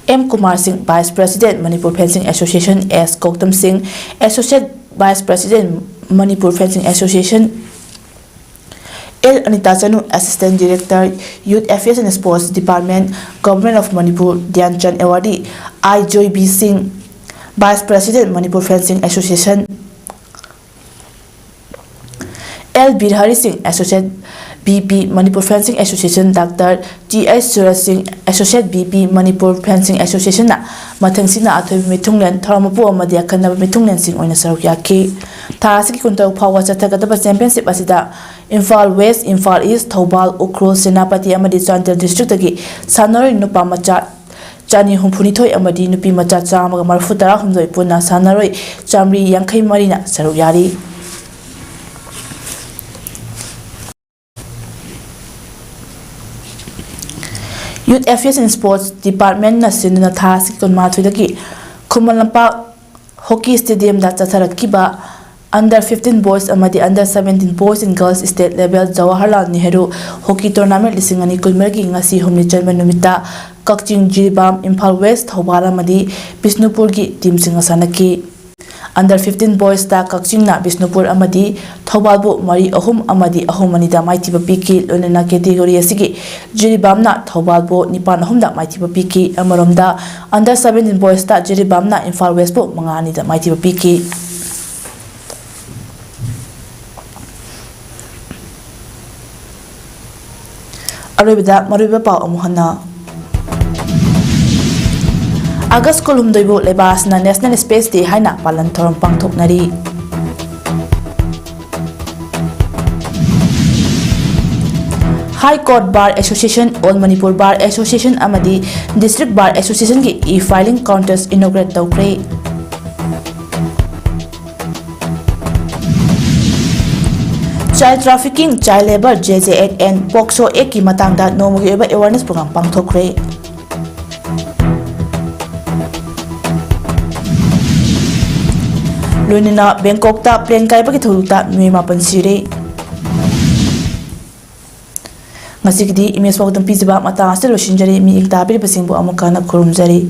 M Kumar Singh, vice president Manipur Fencing Association, ꯑꯦꯁ ꯒꯧꯇꯝ ꯁꯤꯡ, associate vice president Manipur Fencing Association, L Anita Chanu, assistant director, Youth Affairs and Sports Department, Government of Manipur, Dhyan Chand awardee I Joybi Singh, vice president Manipur Fencing Association, L Birahari Singh, associate V P Manipur Fencing Association, doctor T H Suraj Singh, associate V P Manipur Fencing Association ꯅ ꯃꯊꯪꯁꯤꯠꯅ ꯑꯊꯣꯏꯕ ꯃꯤꯊꯨꯡꯂꯦꯟ, ꯊꯧꯔꯝ ꯃꯄꯨ ꯑꯃꯗꯤ ꯑꯈꯟꯅꯕ ꯃꯤꯊꯨꯡꯂꯦꯟꯁꯤꯡ ꯑꯣꯏꯅ ꯁꯔꯨꯛ ꯌꯥꯈꯤ꯫ ꯊꯥ ꯑꯁꯤꯒꯤ ꯀꯨꯟꯇꯔꯨꯛ ꯐꯥꯎꯕ ꯆꯠꯊꯒꯗꯕ championship ꯑꯁꯤꯗ ꯏꯝꯐꯥꯜ West, ꯏꯝꯐꯥꯜ East, ꯊꯧꯕꯥꯜ, ꯎꯈ꯭ꯔꯨꯜ, ꯁꯦꯅꯥꯄꯇꯤ ꯑꯃꯗꯤ ꯆꯥꯟꯗꯦꯜ district ꯇꯒꯤ ꯁꯥꯟꯅꯔꯣꯏ ꯅꯨꯄꯥ ꯃꯆꯥ ꯆꯅꯤ ꯍꯨꯝꯐꯨ ꯅꯤꯊꯣꯏ ꯑꯃꯗꯤ ꯅꯨꯄꯤ ꯃꯆꯥ ꯆꯥꯝꯃꯒ ꯃꯔꯤꯐꯨ ꯇꯔꯥꯍꯨꯝꯗꯣꯏ ꯄꯨꯟꯅ ꯁꯥꯟꯅꯔꯣꯏ ꯆꯥꯃꯔꯤ ꯌꯥꯡꯈꯩ ꯃꯔꯤꯅ ꯁꯔꯨꯛ ꯌꯥꯔꯤ꯫ Youth Affairs and Sports Department ꯅ ꯁꯤꯟꯗꯨꯅ ꯊꯥ ꯑꯁꯤ ꯀꯨꯟꯃꯥꯊꯣꯏꯗꯒꯤ ꯈꯨꯃꯟ ꯂꯝꯄꯥꯛ Hockey Stadium ꯗ ꯆꯠꯊꯔꯛꯈꯤꯕ Under fifteen Boys ꯑꯃꯗꯤ Under seventeen Boys and Girls State Level Jawaharlal Nehru Hockey Tournament ꯂꯤꯁꯤꯡ ꯑꯅꯤ ꯀꯨꯟꯃꯔꯤꯒꯤ ꯉꯁꯤ ꯍꯨꯝꯅꯤ ꯆꯟꯕ ꯅꯨꯃꯤꯠꯇ ꯀꯛꯆꯤꯡ, ꯖꯤꯔꯤꯕꯥꯝ, ꯏꯝꯐꯥꯜ West, ꯊꯧꯕꯥꯜ ꯑꯃꯗꯤ ꯕꯤꯁꯅꯨꯄꯨꯔꯒꯤ team ꯁꯤꯡꯅ ꯁꯥꯟꯅꯈꯤ꯫ Under fifteen Boys ꯇ ꯀꯛꯆꯤꯡꯅ ꯕꯤꯁꯅꯨꯄꯨꯔ ꯑꯃꯗꯤ ꯊꯧꯕꯥꯜꯕꯨ ꯃꯔꯤ ꯑꯍꯨꯝ ꯑꯃꯗꯤ ꯑꯍꯨꯝ ꯑꯅꯤꯗ ꯃꯥꯏꯊꯤꯕ ꯄꯤꯈꯤ꯫ ꯂꯣꯏꯅꯅ category ꯑꯁꯤꯒꯤ ꯖꯤꯔꯤꯕꯥꯝꯅ ꯊꯧꯕꯥꯜꯕꯨ ꯅꯤꯄꯥꯟ ꯑꯍꯨꯝꯗ ꯃꯥꯏꯊꯤꯕ ꯄꯤꯈꯤ꯫ ꯑꯃꯔꯣꯝꯗ, Under seventeen Boys ꯇ ꯖꯤꯔꯤꯕꯥꯝꯅ ꯏꯝꯐꯥꯜ West ꯄꯨ ꯃꯉꯥ ꯑꯅꯤꯗ ꯃꯥꯏꯊꯤꯕ ꯄꯤꯈꯤ꯫ ꯑꯔꯣꯏꯕꯗ ꯃꯔꯨꯑꯣꯏꯕ ꯄꯥꯎ ꯑꯃꯨꯛ ꯍꯟꯅ꯫ ꯑꯥꯒꯁ ꯀꯨꯟꯍꯨꯝꯗꯣꯏꯕꯨ ꯂꯩꯕꯥꯛ ꯑꯁꯤꯅ National Space Day ꯍꯥꯏꯅ ꯄꯥꯂꯟ ꯊꯧꯔꯝ ꯄꯥꯡꯊꯣꯛꯅꯔꯤ꯫ High Court Bar Association, All Manipur Bar Association ꯑꯃꯗꯤ District Bar Association ꯒꯤ e-filing counters inaugurate ꯇꯧꯈ꯭ꯔꯦ꯫ Child trafficking, child labour, J J H and POCSO Act ꯀꯤ ꯃꯇꯥꯡꯗ ꯅꯣꯡꯃꯒꯤ ꯑꯣꯏꯕ awareness program ꯄꯥꯡꯊꯣꯛꯈ꯭ꯔꯦ꯫ ꯂꯣꯏꯅꯅ ꯕꯦꯡꯀꯣꯛꯇ plane ꯀꯥꯏꯕꯒꯤ ꯊꯧꯗꯣꯛꯇ ꯃꯤꯑꯣꯏ ꯃꯥꯄꯟ ꯁꯤꯔꯦ꯫ ꯉꯁꯤꯒꯤꯗꯤ ꯏꯃꯦꯖ ꯄꯥꯎꯗꯝ ꯄꯤꯖꯕ ꯃꯇꯥꯡ ꯑꯁꯤꯗ ꯂꯣꯏꯁꯤꯟꯖꯔꯦ꯫ ꯃꯤꯠꯌꯦꯡ ꯇꯥꯕꯤꯔꯤꯕꯁꯤꯡꯕꯨ ꯑꯃꯨꯛ ꯍꯟꯅ ꯈꯨꯔꯨꯝꯖꯔꯤ꯫